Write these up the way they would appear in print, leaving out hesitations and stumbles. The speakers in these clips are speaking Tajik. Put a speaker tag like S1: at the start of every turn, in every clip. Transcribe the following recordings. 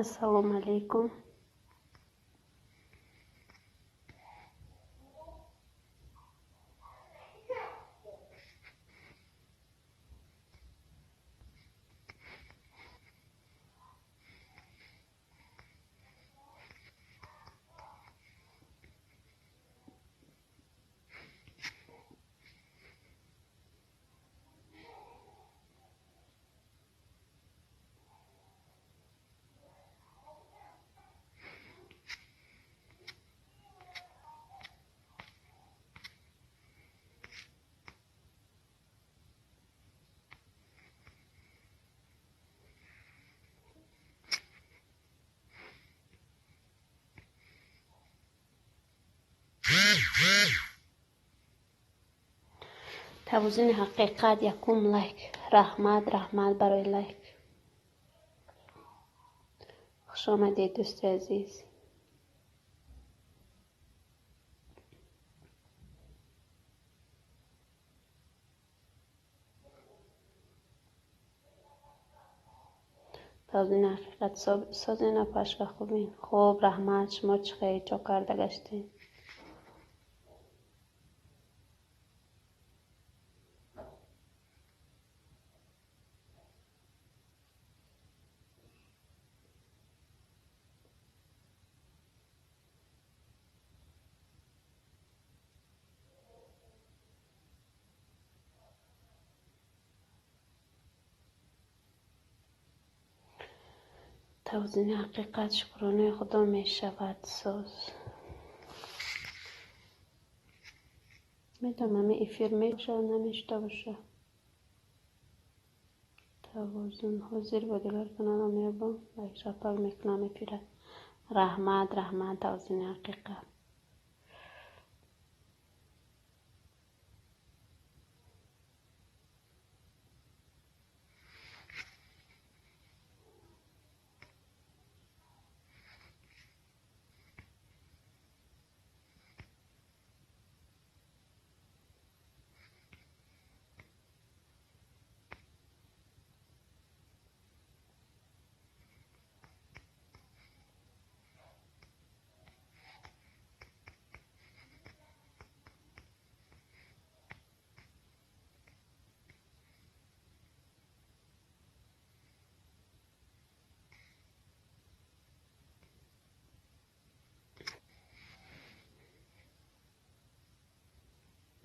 S1: Ассалому алайкум. Тавозуни ҳақиқат якум лайк. Раҳмат, раҳмат барои лайк. Хуш омадед, дӯсти азиз. Тавозуни ҳақиқат созена пашка хубин. Хуб, раҳмат. Шумо чӣ хел чо карда гаштед? Тавозуни ҳақиқат шукронаи Худо мешавад соз. Медонам ҳамин эфир мешавад, намешуда бошад. Тавозун ҳозир бо дигар каналам меёбам ва шапак мекунам эфира. Раҳмат, раҳмат, тавозуни ҳақиқат.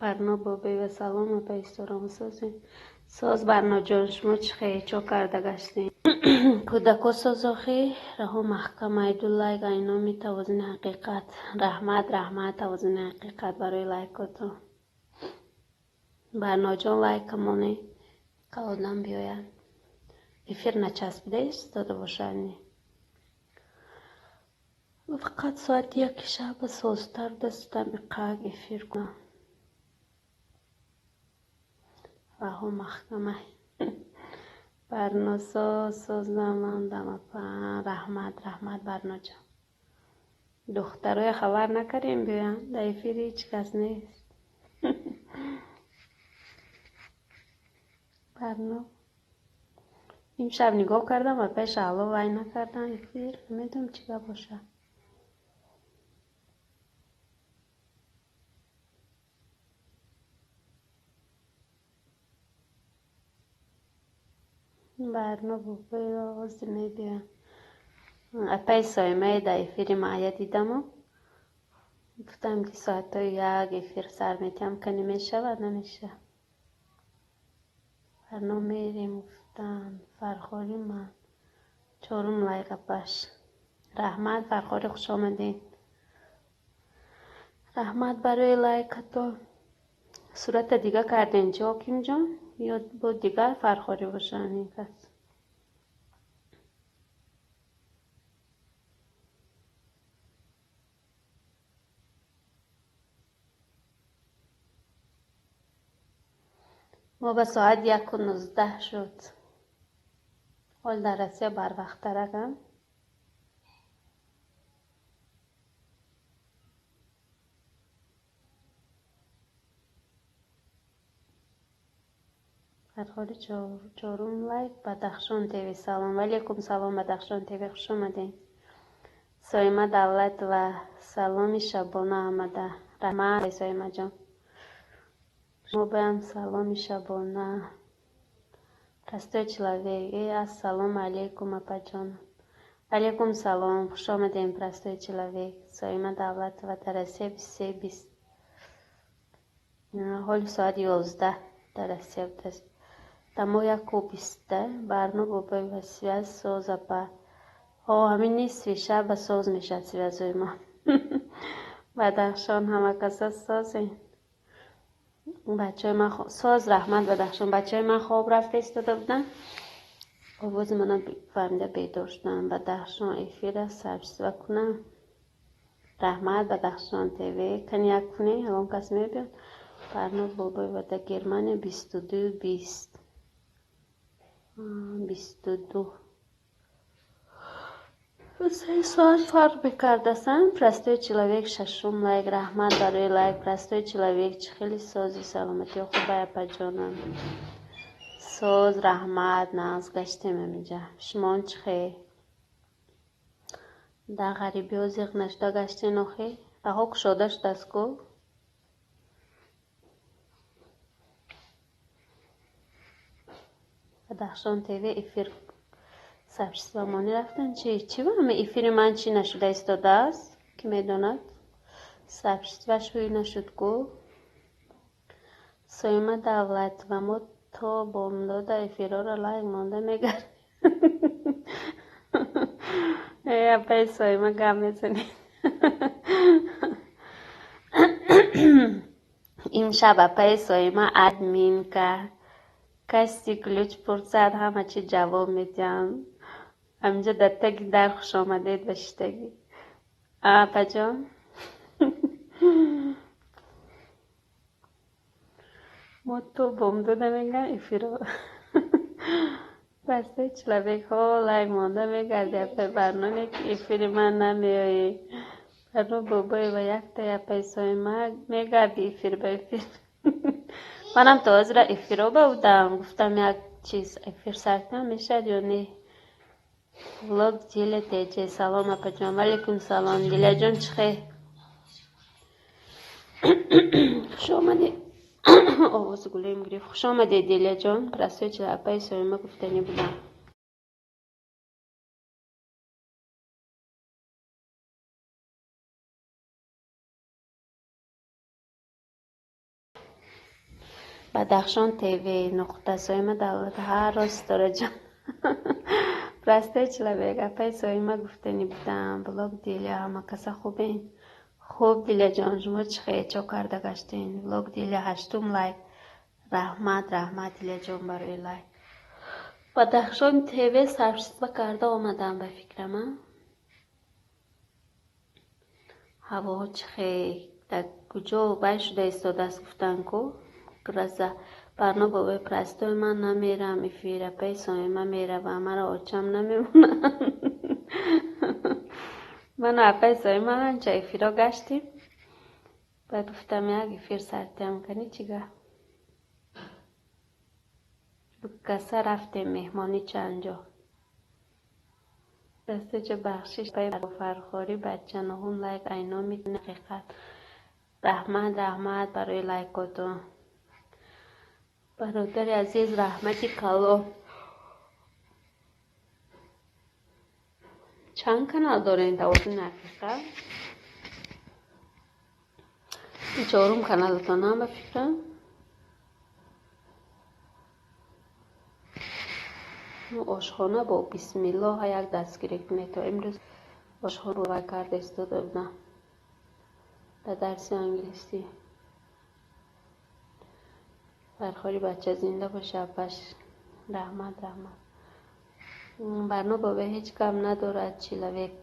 S1: Барно бобоева салом апа исторам созем. Соз Барноҷон, шумо чӣ хел чо карда гаштем? Кӯдако созохӣ раҳо маҳкам айду лайк айноми тавозуни ҳақиқат. Раҳмат, раҳмат тавозуни ҳақиқат барои лайкотон. Барноҷон лайка монӣ ка одам биёяд. Эфир начаспида истода бошад ни. Фақат соати яки шаба созтар дастам иқак эфир кунам. Раҳо маҳкама. Барно соз созамандам апа. Раҳмат, раҳмат Барноҷон. Духтароя хабар накардем биёянд. Дар эфири ҳеҷ кас нест. Барно. Имшаб нигоҳ кардам ва пеш Алло вай накардам эфир. Намедонам чӣ гап бошад. Барно бобоева ҳозир мебиёяд. Апаи Соимае дар эфири Майя дидаму. Гуфтам ки соатҳои як эфир сар метиҳам, кани мешавад, намешавад. Барно мерем гуфтам. Фархорӣ ман. Чорум лайк апаш. Раҳмат Фархорӣ, хуш омадед. Раҳмат барои лайкатон. Сурата дига кардем чӣ Ҳокимҷон? Ё бо дигар Фархорӣ бошанд ин кас? Мо ба соат 1:19 шуд. Ҳол дар Россия барвақттаракам. Фархори чорум лайк. Бадахшон ТВ, салом. Валейкум салом, Бадахшон ТВ, хуш омадем. Соима Давлатова, саломи шабона омада. Раҳмат, Соимаҷон. Шумо баям саломи шабона. Простой человек. Ассалому алейкум, апаҷон. Алейкум салом, хуш омадем, простой человек. Соима Давлатова, дар Россия 23:20. Ҳоли соат 11 дар Россия будааст. Дамо 1:20. Барно Бобоева, связь соз, апа. Ҳо, ҳамин нисфи шаба соз мешавад связои мо. Бадахшон ҳама каса созен. Бачаҳои ман соз, раҳмат, Бадахшон. Бачаҳои ман хоб рафта истода буданд. Овози мана фаҳмида бедор шуданд. Бадахшон эфира сабсва кунам. Раҳмат, Бадахшон ТВ. Кани як кунем, ягон кас мебиёд. Барно Бобоева, дар Германия 22:20. 22. 3 соат фарқ мекардасан. Простой человек, шашум лайк. Раҳмат барои лайк. Простой человек, чӣ хеле сози, саломатиё хубай, апаҷонам? Соз, раҳмат, нағз гаштем аминҷа. Шумон чӣ хел? Дар ғарибиҳо зиқ нашуда гаштен охи? Раҳо кушода шудааст ку? Бадахшон ТВ эфир сообществомонӣ рафтан чи? Чӣ ба ҳама эфири ман чӣ нашуда истодааст? Кӣ медонад? Сообществаш ҳуй нашуд ку? Соима Давлатова, мо то бомдода эфирҳоро лайк монда мегардем. Э, апаи Соима, гап мезанед. Имшаб апаи Соима админка. Каси ключ пурсад, ҳама чи ҷавоб медиҳам. Ҳаминҷа дар таги дар хушомадед ба шиштагӣ. Апаҷон? Мо то бомдода мегӯям эфиро. Простой человек, ҳо, лайк монда мегарди, апаи Барноне ки эфири ман намеоӣ. Барно Бобоева, яктаи апаи Соима мегарди эфир ба эфир. Манам то ҳозира эфиро будам. Гуфтам, як чиз эфир сар кунам, мешавад ё не? Влог Диля ТЖ, салом, апаҷон. Валейкум салом, Диляҷон, чӣ хел? Хуш омадед. Овози гулӯем гирифт. Хуш омадед, Диляҷон. Простой человек, апаи Соима гуфтанӣ будам. Бадахшон ТВ нуқта Соима Давлат, ҳар роз Ситораҷон. Простой человек, апаи Соима гуфтанӣ будам. Блог Диля, ҳама каса хубен? Хуб, Диляҷон, шумо чӣ хел, чо карда гаштен? Влог Диля, ҳаштум лайк. Раҳмат, раҳмат, Диляҷон, барои лайк. Бадахшон ТВ сообщество карда омадам ба фикрам, а? Ҳавоҳо чӣ хел? Дар куҷо бай шуда истодааст гуфтанд ку? Гроза. Барно Бобои, простой, ман намерам эфир, апаи Соима меравам, маро очам намемонад. Ману апаи Соима анча эфирҳо гаштем. Баъд гуфтам, як эфир сартиам кани, чӣ гап? Каса рафтем меҳмонӣ чанд ҷо. Дастаҷа бахшиш фархорӣ бача, нуҳум лайк, айноми ҳақиқат. Раҳмат, раҳмат барои лайкотон. Бародари азиз, раҳмати калон. Чанд канал дорем тавозуни ҳақиқат? Чорум каналатонам ба фикрам. Ошхона бо бисмиллоҳ як дастгирӣ кунед. То имрӯз ошхона вай карда истода будам. Дар дарси англисӣ. Фархори бача зинда боша, апаш. Раҳмат, раҳмат. Барно Бобе ҳеҷ гап надорад человек.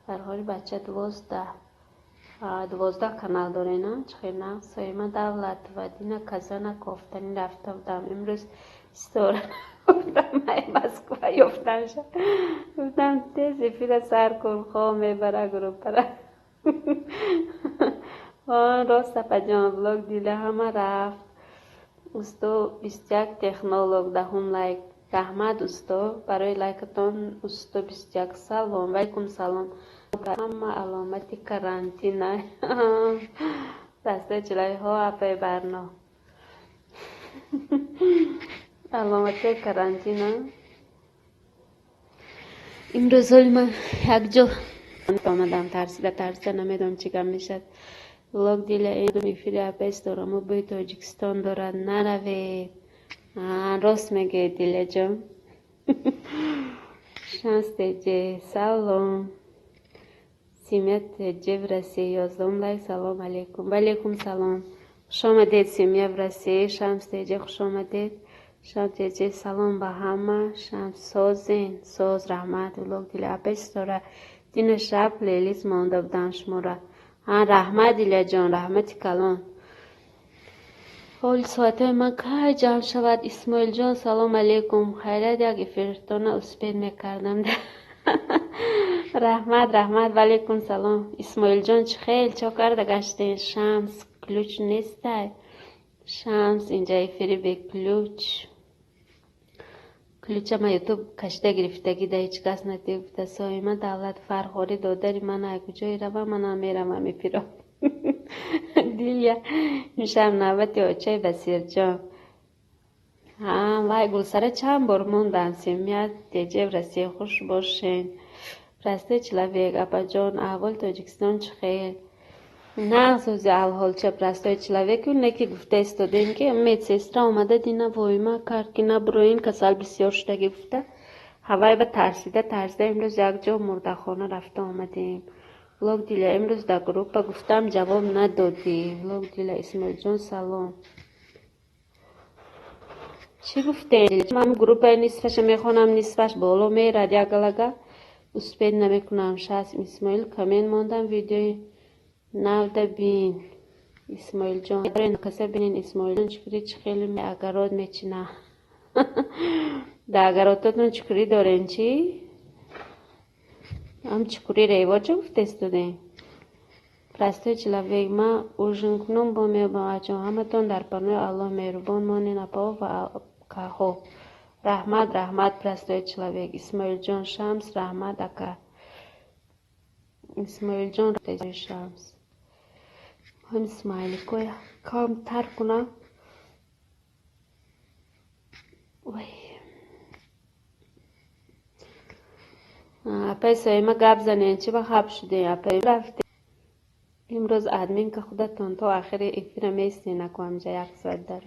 S1: Фархори бача, 12. 12 канал дорена, чӣ хел нағз. Соима Давлатова, дина казана кофтанӣ рафта будам. Имрӯз ситора гуфтам, ай Москва ёфтам ша. Гуфтам, тез эфира сар кун, хоб мебара группара. Рост, апаҷон, влог Диля ҳама рафт. Усто 21 технолог даҳум лайк. Раҳмат, усто, барои лайкатон. Усто 21, салом. Валайкум салом. Ҳама аломати карантина. Дастаи чилайҳо, апаи Барно. Аломати карантина. Имрӯз ҳоли ман якҷо омадам, тарсида тарсида, намедонам чӣ гап мешавад. Влог Диля, эфири апаи Сторамо бӯи Тоҷикистон дорад, наравед. Рост мегӯед, Диляҷон. Шанс теҷе, салом. Семья теҷе в России, 11-ум лайк, салом алейкум. Валейкум салом. Хуш омадед, семья в России, Шамс теҷе, хуш омадед. Шамс теҷе, салом ба ҳама. Шамс, созен, соз, раҳмат. Влог Диля, апаи Ситора, дина шаб плейлист монда будам шуморо. Раҳмат, Диляҷон, раҳмати калон. Ҳоли соатҳои ман кай ҷамъ шавад? Исмоилҷон, салом алейкум. Хайрият, як эфиртона успеть мекардам. Раҳмат, раҳмат, валейкум салом. Исмоилҷон, чӣ хел, чо карда гаштен? Шамс, ключ нестай. Шамс, инҷа эфири бе ключ. Ключа ма ютуб кашида гирифтагӣ, да ҳеҷ кас надид, гуфта. Соима Давлат Фархорӣ, додари ман, ай куҷое равам, манам меравам эфиро. Диля, имшаб навбати очаи Басирҷон. Вай, Гулсара чанд бор мондам. Семья теҷе в Россия, хуш бошен. Простой человек, апаҷон, аҳволи Тоҷикистон чӣ хел? Нағз аҳволча, простой человеку, не ки гуфта истодем, ки медсестра омада дина воима кард, ки набуроин, касал бисёр шудагӣ гуфта. Ҳавай ба тарсида тарсида имрӯз якҷо мурдахона рафта омадем. Влог Диля, имрӯз дар группа гуфтам, ҷавоб надодӣ. Влог Диля, Исмоилҷон, салом. Чӣ гуфтем? Ман группаи нисфаша мехонам, нисфаш боло мерад, як галага успеть намекунам. Шаст Исмоил, коммент мондам, видеои навда бин. Исмоилҷон, каса бинин, Исмоилҷон чикри чӣ хеле огород мечина. Дар огородтотон чикрӣ дорем, чӣ? Ам чикури ревоҷа гуфта истодем. Простой человек, ман ужин кунум, бо меёбам аҷон. Ҳаматон дар паноҳи Аллоҳ, меҳрубон монен, апаҳо ва акаҳо. Раҳмат, раҳмат, простой человек. Исмоилҷон, Шамс, раҳмат, ака. Исмоилҷон, Шамс. Ҳам смайликоя камтар кунам. Ой. Апаи Соима, гап занен, чӣ ба хаб шудем? Апаи рафтем. Имрӯз админка худатон то охири эфира меистен, аку ҳамҷа як соат дар.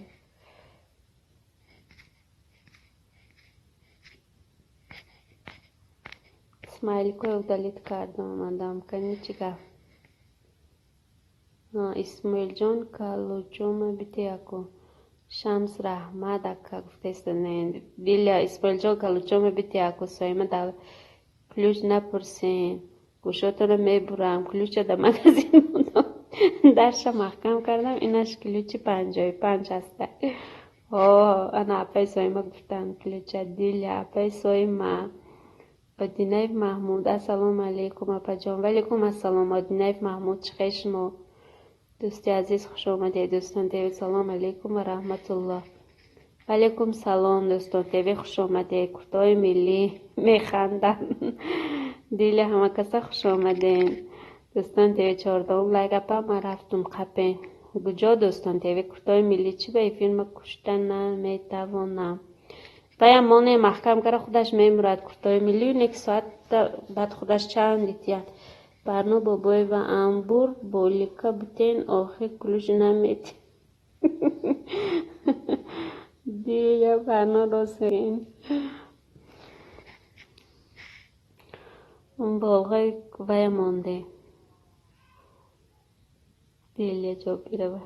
S1: Смайликоя удалить кардам, омадам. Кани чӣ гап? Исмоилҷон, калучома бите аку. Шамс, раҳмат, ака, гуфта истодем. Диля, Исмоилҷон, калучома бите аку. Соима дав ключ напурсен. Гӯшотонро мебурам. Ключа дар магазин мондам. Дарша маҳкам кардам. Инаш ключи 55 аста. О, ана апаи Соима гуфтанд ключа. Диля, апаи Соима. Одинаев Маҳмуд, ассалому алайкум, апаҷон. Валайкум ассалом, Одинаев Маҳмуд, чӣ хел шумо? Дӯсти азиз, хуш омадед. Дӯстон ТВ, салом алайкум ва раҳматуллоҳ. Валайкум салом, дӯстон ТВ, хуш омадед. Куртои миллӣ механдам. Диля, ҳама каса хуш омадед. Дӯстон ТВ, 14-ум лайк, апа, ман рафтум қапен. Куҷо, дӯстон ТВ, куртои миллӣ чӣ ба эфир ма кушта наметавонам. Ваям моне маҳкам кара, худаш мемурад куртои миллӣ, не ки соат баъд худаш чанд дитияд. Барно Бобоева, амбур болика бутен, охир ключ намети. Диля, Барно, рост мегӯед. Болғаи вая монде. Диля Ҷобирова.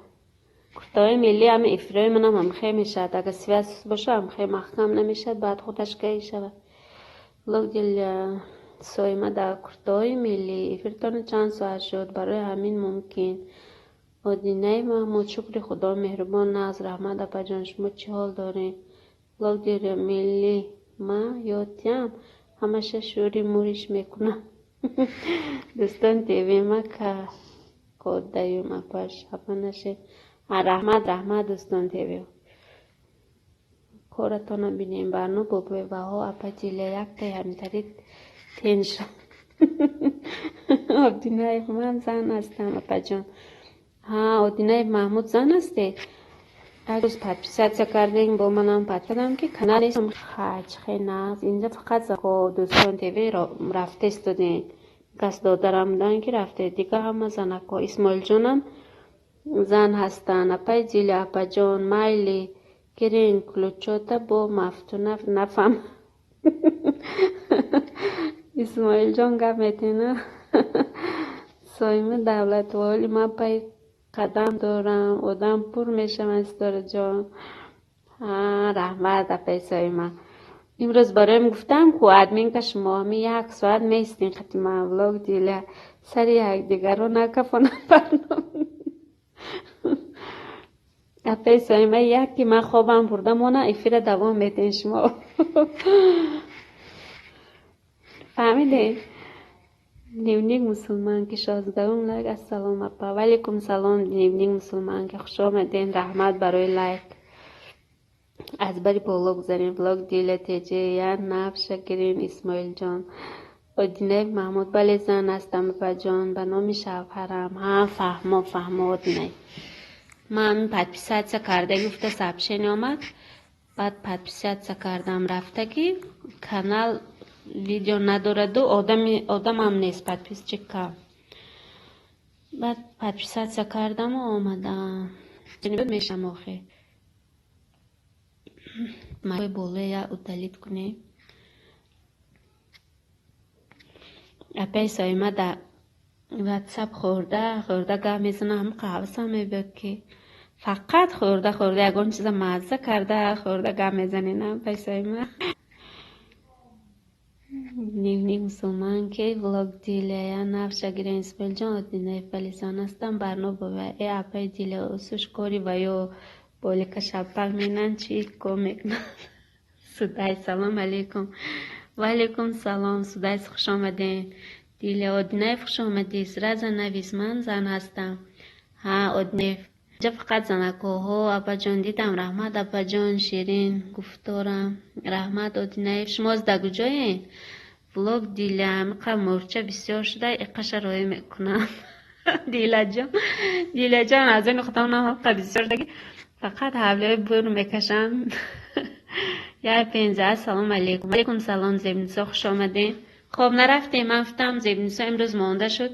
S1: Куртаҳои миллӣ ҳами эфирҳои манам ҳамхе мешавад. Агар связь боша, ҳамхе маҳкам намешавад, баъд худаш кай шавад. Влог Диля, Соима дар куртаҳои миллӣ. Эфиртон чанд соат шуд? Барои ҳамин мумкин. Одинаи Маҳмуд, шукри Худо, меҳрубон, нағз, раҳмат, апаҷон, шумо чӣ ҳол доред? Влог Диля, миллӣ ма ёдтиям, ҳамаша шӯри муриш мекунам. Дӯстон ТВ, ма кодаюм, апаш, хафа нашед. Раҳмат, раҳмат, дӯстон ТВ. Коратона бинем. Барно бобоеваҳо, апа Диля, яктаи ҳамтари тенш. Одинаев, ман зан ҳастам, апаҷон. Ҳа, Одинаев Маҳмуд, зан ҳастед? Як рӯз подписаться кардем, бо манам кардам, ки канал хач хе нағз. Инҷа фақат зако дӯстон ТВ рафта истодем. Кас додарам буданд, ки рафте, дига ҳама занако. Исмоилҷонам зан ҳастанд. Апаи Диля, апаҷон, майли, гирен ключота бо Мафтуна нафам. Исмоилҷон, гап метена. Соима Давлатова, оли ман пай қадам дорам, одам пур мешаванд. Ситораҷон, раҳмат, апаи Соима. Имрӯз бароем гуфтам, ку админка шумо ҳами як соат меистин қати ман. Влог Диля, сари якдигарро накафонам. Барнома, апаи Соима, як ки ман хобам бурда мона, эфира давом медиҳем. Шумо фаҳмидем. Дневник мусулманки, 16-ум лайк. Ассалом, апа. Валейкум салом, Дневник мусулманки, хуш омаден, раҳмат барои лайк. Аз бари боло гузарем. Влог Диля теҷе, я нафша гирем. Исмоилҷон, Одинаев Маҳмуд, бале, зан ҳастам, апаҷон, ба номи шавҳарам. Ҳа, фаҳмо, фаҳмо. Одинаев, ман подписаться карда гуфта сообщение омад, баъд подписаться кардам, рафта ки канал видео надораду одамам нест, подписчик кам. Баъд подписаться кардаму омадам. Мешам охе болоя удалить кунем. Апаи Соима да ватсап хӯрда хӯрда гап мезана, ҳам қаҳвасам мебиёд, ки фақат хӯрда хӯрда ягон чиза мазза карда хӯрда гап мезанед, апаи Соима. Дневник мусулманки, влог Диля, я нафша гирем. Исмоилҷон, Одинаев, бале, зан ҳастам. Барно бова, э, апаи Диля, усуш кори ва ё болика шаппак менан, чӣ кор мекунанд? Судай, салом алейкум. Ваалейкум салом, Судайс, хуш омадем. Диля, Одинаев, хуш омадӣ. Сразу навис, ман зан ҳастам. Ҳа, Одинаев, инҷа фақат занакоҳо. Апаҷон, дидам, раҳмат, апаҷон, ширин гуфторам, раҳмат. Одинаев, шумо аз дар куҷоед? Влог Диля, ҳамиқа мӯрча бисёр шуда, иқаша роя мекунам. Дилаҷон, Дилаҷон, аз они худам ҳамқа бисёр шудаги, фақат ҳавлиҳои бур мекашам. Як пенза. Ассалому алейкум. Алейкум салом, Зебнисо, хуш омадем. Хоб нарафтем? Ман гуфтам, Зебнисо имрӯз монда шуд,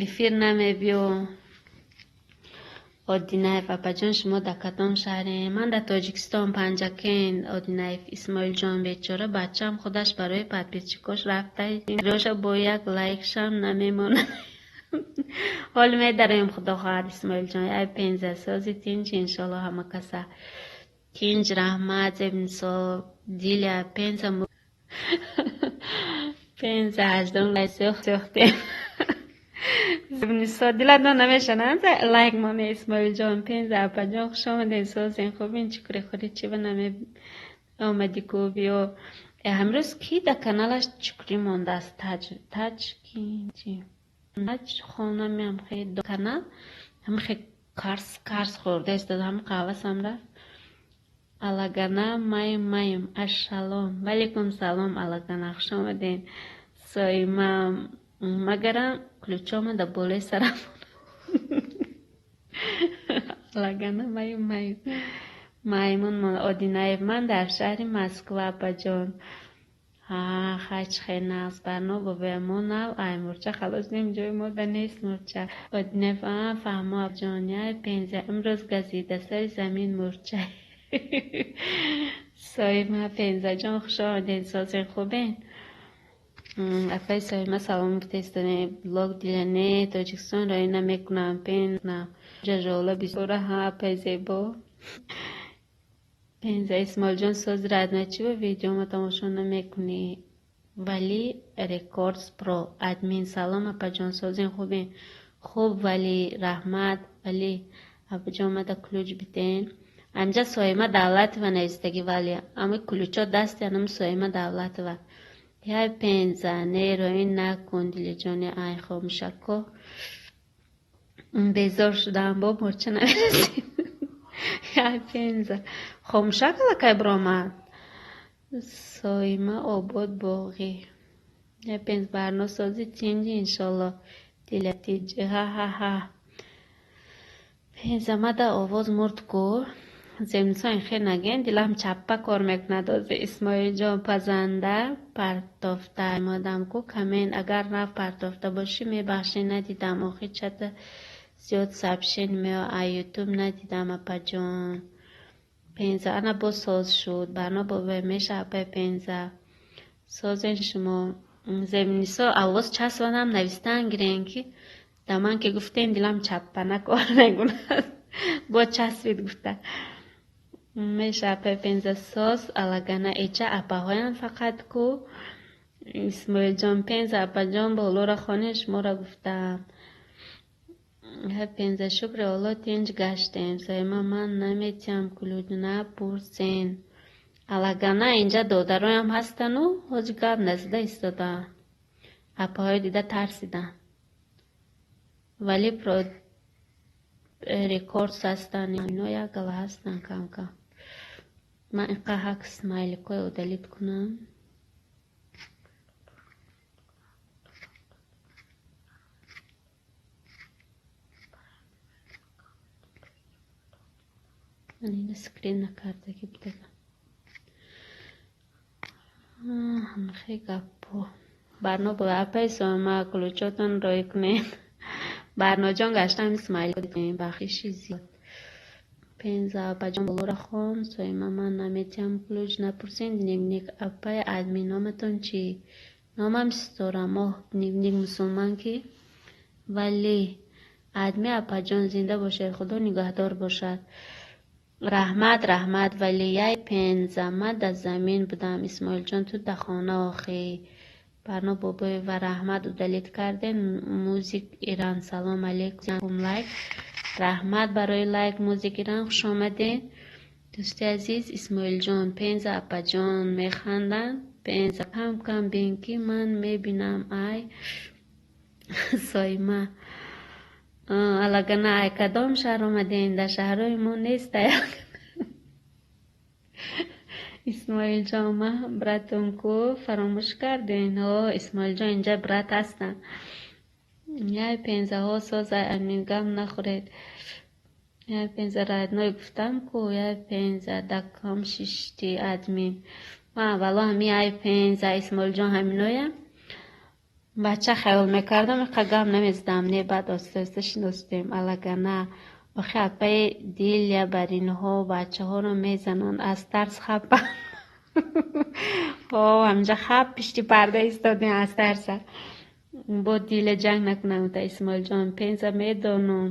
S1: эфир намебиё. Одинаев, апаҷон, шумо дар кадом шаҳрем? Ман дар Тоҷикистон, Панҷакент. Одинаев, Исмоилҷон, бечора бачаам худаш барои подписчикош рафта, роша бо як лайкшам намемонад. Ҳол медароем, худо хоҳад. Исмоилҷон, яй пенза, сози, тинч, иншолло, ҳама каса тинч. Раҳмат, Зебнисо. Диля, пенза, пенза, 18-ум лайк сӯхтем. Зебнисо, дилатон намешанад лайк моне. Исмоилҷон, пенза, апаҷон, хуш омадем, созен, хубин? Чӣ кури хӯри, чӣ ба наме омадӣ ку, биё. Ҳамрӯз ки дар каналаш чукрӣ мондааст? Таҷ, таҷ ки чи таҷ хонамиам хе канал ҳамихе карс карс хӯрда истода, ҳам қаҳвасам рафт. Алагана маем маем, ашшалом. Валейкум салом, Алагана, хуш омадем. Соима, магарам ключома дар болои сарам. Алагана маем маем, маймун. Одинаев, ман дар шаҳри Москва, апаҷон. Ҳа, хач хе нағз. Барно бобоя, мо нав ай мурча халос нем, ҷои мо да нест мурча. Одинаев, а, фаҳмо, апаҷон. Яй пенза, имрӯз газида сари замин мурча. Соима, Пензаҷон, хуш омадед, созен, хубен? Апаи Соима, салом гуфтестане. Блог Диля, не, Тоҷикистон роӣ намекунам, пенам ҷажола бисёра. Ҳа, апаи Зебо. Пенза, Исмоилҷон, сози радна, чӣ ба видеома тамошо намекунӣ? Вали Рекордс Про, админ, салом, апаҷон, созен, хубен? Хуб, Вали, раҳмат. Вали, апаҷон, мада ключ биден. Анҷа Соима Давлатова навистагӣ, вале ами ключо дасти анам Соима Давлатова. Яй пенза, не, роӣ накун, Дилиҷони. Ай хомӯшако, безор шудам, бо мурча намерасем. Яй Пенза. Хомӯшак аллакай биромад. Соима обод боғӣ. Яй Пенз барносозӣ тинҷи иншолло. Диля тиҷ. Ҳа-ҳа-ҳа. Пенза мада овоз мурд ку. Земнисо ин хел наген, дилам чаппа кор мекунад ози. Исмоилҷон пазанда партофта омадам ку камен агар нав партофта бошӣ мебахшӣ надидам охи чата зиёд сабшен мео а ютуб надидам апаҷон. Пенза ана боз соз шуд. Барно бобои меша апай Пенза. Созен шумо. Земнисо овоз часванам навистан гирен ки да ман ки гуфтем дилам чаппа накор мекунад. Бо часвид гуфта. Меша апай Пенза соз алагана эча апаҳоян фақат ку. Исмоилҷон Пенза апаҷон болора хоне шуморо гуфтам. Пенза шукри Алло тинҷ гаштем. Соима ман наметиҳам ключ напурсен. Алагана инҷа додароям ҳастану ҳоҷи гап назада истодаанд. Апаҳои дида тарсиданд. Вале про рекордс ҳастанд, ино як гала ҳастанд кам-кам. Ман инқадр ҳак смайликҳои удалить кунам. Ман ина скрин накардагӣ будагам. Ҳамхе гаппо. Барно бо апай сома ключотон рой кунед. Барноҷон гаштам смайлик бахшиши зиёд. Пенза апаҷон болора хон. Соима ман наметиҳам ключ напурсен. Дневник апай админ номатон чӣ? Номам Ситора моҳ. Дневник мусулман ки? Вале адми апаҷон зинда бошед, худо нигаҳдор бошад. Раҳмат, раҳмат, вале яй Пенза ман дар замин будам. Исмоилҷон ту дар хона охӣ. Барно бобоева раҳмат удалить кардем. Музик Иран салом алейкум лайк. Раҳмат барои лайк Музик Иран хуш омадед. Дӯсти азиз Исмоилҷон Пенза апаҷон механданд. Пенза кам кам бин ки ман мебинам ай Соима. Алагана ай кадом шаҳр омадем? Дар шаҳрҳои мо нест ай. Исмоилҷон ман братон ку фаромӯш карден? Ҳо Исмоилҷон инҷа брат ҳастанд. Яй Пензаҳо соз ай админ гам нахӯред. Яй Пенза родной гуфтам ку яй Пенза дакам шишти админ. Ман аввало ҳами ай Пенза Исмоилҷон ҳаминоям. Бача хаёл мекардам иқа гап намезадам. Не баъд оста оста шиностем. Алагана охи апаи Дилия бар инҳо бачаҳоро мезананд. Аз тарс хапанд. Ҳо ҳаминҷа хап пишти парда истодем аз тарса. Бо Дилия ҷанг накунам та Исмоилҷон Пенза медонам.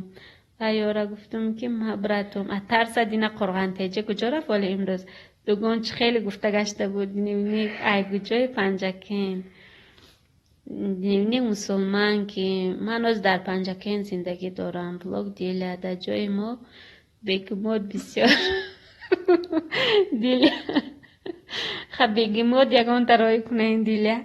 S1: Ай ёра гуфтум ки братум аз тарса дина Қурғантеҷа куҷо рафт вале имрӯз? Дугон чӣ хеле гуфта гашта буд. Дневник ай куҷои Панҷакент? Дневник мусулман ки ман ҳоз дар Панҷакент зиндагӣ дорам. Блог Диля дар ҷои мо бегемот бисёр. Диля ха бегемот ягонта рой кунед Диля.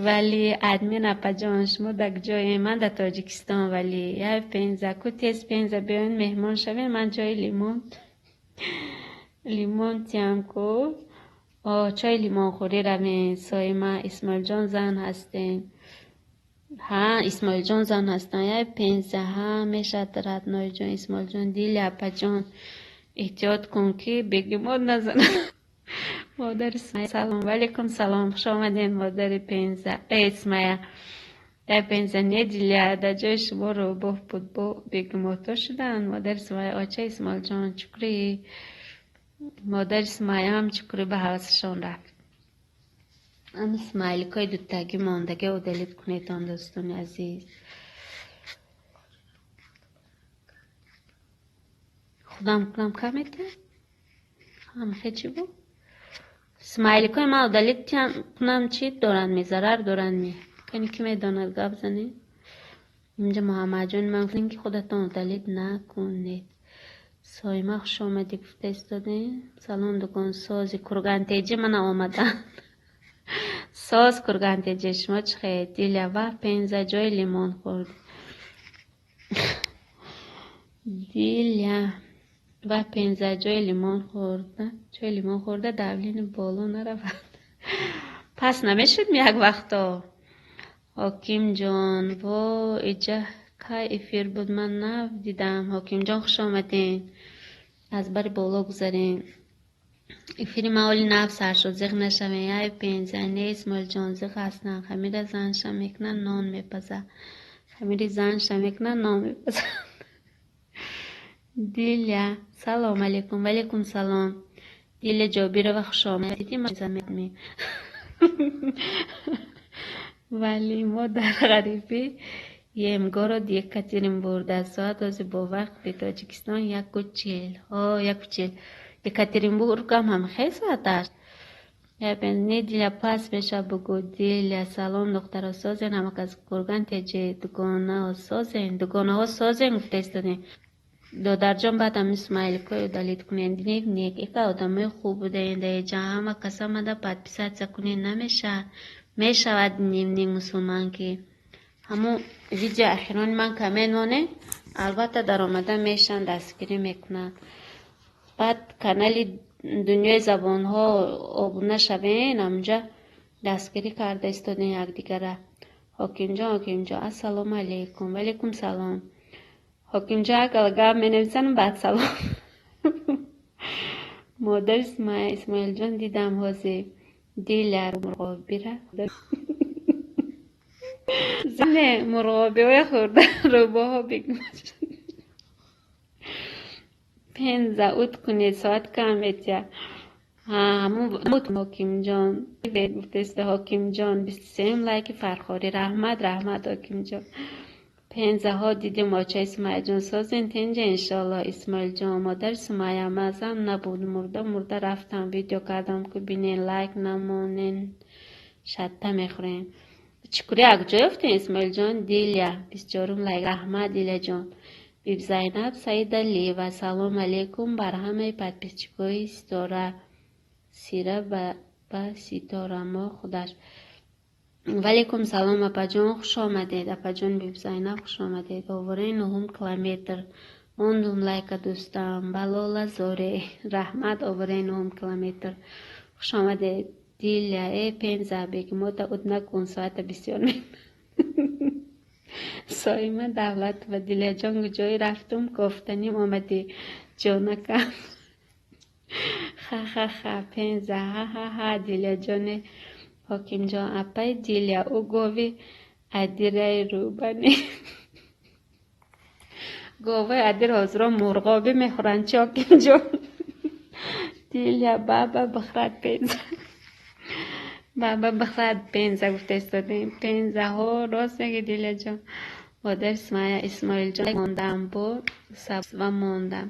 S1: Вале админ апаҷон шумо дар ҷое? Ман дар Тоҷикистон вале яй Пенза ку тез Пенза биёед меҳмон шавед ман ҷои лимон лимон тиям ку. Чойи лимонхӯрӣ равем. Соима Исмоилҷон зан ҳастем. Ҳа Исмоилҷон зан ҳастанд. Яй Пенза ҳа мешавад роднойҷон Исмоилҷон Диля апаҷон эҳтиёт кун ки бегемот назанад. Модари салом ваалейкум салом хуш омадед модари Пенза Исмая. Яй Пенза не Диля дар ҷои шумо рӯбоҳ буд бо бегемотҳо шуданд. Модари Сумая оча Исмоилҷон чукрӣ. Модари Сумаяам чукрӣ ба ҳавасашон рафт. Ами смайликҳои дутагӣ мондагӣ удалить кунедон дӯстони азиз. Худам кунам камета? Ҳамхе чӣ буд? Смайликҳои ман удалить кунам чӣ доранд ми? Зарар доранд ми? Кани ки медонад гап занед? Инҷа Муҳаммадҷони ман гуфтем ки худатон удалить накунед. Соима хуш омадӣ гуфта истодем. Салом дугонсози Кургантеҷӣ мана омаданд. Соз Кургантеҷӣ шумо чӣ хел? Диля ва Пенза ҷои лимон хӯрд. Диля Ва пенза ҷои лимон хӯрда, чои лимон хӯрда, давление боло наравад. Пас намешуд як вақто? Ҳокимҷон, во, иҷа кай эфир буд, ман нав дидам. Ҳокимҷон, хуш омадем. Аз бари боло гузарем. Эфири ман оли нав сар шуд, зиқ нашавем. Ай пенза, не, Исмоилҷон, зиқ ҳастам. Хамира занша мекунад, нон мепазад. Хамири занша мекунад, нон мепазад. Диля, салом алейкум. Валейкум салом. Диля Ҷобирова, хуш омадед. Вале мо дар ғарибӣ емгород Екатеринбург дар соат ози бо вақти Тоҷикистон 1:40. Ҳо, 1:40. Екатеринбургам ҳам хел соат аст. Не, Диля, пас меша, бугӯ. Диля, салом, духтаро, созен ҳамакас? Курган теҷе, дугонаҳо созен, дугонаҳо созен, гуфта истодем. Додарҷон, баъд ҳамин смайликҳои удалить кунед. Дневник, эка одамои хуб будаен даеҷа, ҳама кас омада подписаться кунед, намешавад. Мешавад, дневник мусулман, ки ҳамун видео ахирони ман коммент монед, албатта даромада мешаванд, дастгирӣ мекунанд. Баъд канали Дунёи забонҳо обуна шавен, ҳамунҷа дастгирӣ карда истодем якдигара. Ҳокимҷон, ҳокимҷон, ассалому алейкум. Валейкум салом. Ҳокимҷон акал гап менависанд, баъд салом. Модар Исмоилҷон, дидам ҳозир. Диля мурғобира. Зане мурғобиҳоя хӯрда, рӯбоҳо бигмаш. Пенза ут кунед, соат кам метия. Ҳамун Ҳокимҷон гуфтеста. Ҳокимҷон, 23-юм лайки Фархорӣ, раҳмат, раҳмат, Ҳокимҷон. Пензаҳо дидем, очаи Сумайяҷон, созен, тинҷа, иншоалло. Исмоилҷон, модари Сумайя, мазам набуд, мурда мурда рафтам, видео кардам, ки бинен, лайк намонен, шатта мехӯрем. Чӣ кури, як ҷо ёфтем, Исмоилҷон? Диля, 24-ум лайк, раҳмат, Диляҷон. Бибзайнаб Саидалиева, салом алейкум бар ҳамаи подписчикои Ситора сира ба Ситорамо худаш. Валейкум салом, апаҷон, хуш омадед. Апаҷон Бибзайнаб, хуш омадед. Овораи нуҳум километр мондум лайка, дӯстам Балола Зоре, раҳмат. Овораи нуҳум километр, хуш омадед. Диля, э пенза, бегимота ут накун, соата бисёр. Соима Давлатова, Диляҷон, куҷое рафтум, кофтаним омадӣ, ҷонакам. Ха-ха-ха, пенза, ҳа-ҳа-ҳа, Диляҷоне. Ҳокимҷон, апаи Диля, ӯ гови адираи рӯбане. Говои адир ҳозиро мурғобӣ мехӯранд чи, Ҳокимҷон? Диля, баба бихӯрад пенза. Баба бихӯрад пенза, гуфта истодем. Пензаҳо, рост мегӯӣ, Диляҷон. Модари Сумайя, Исмоилҷон, мондам бо сабва мондам.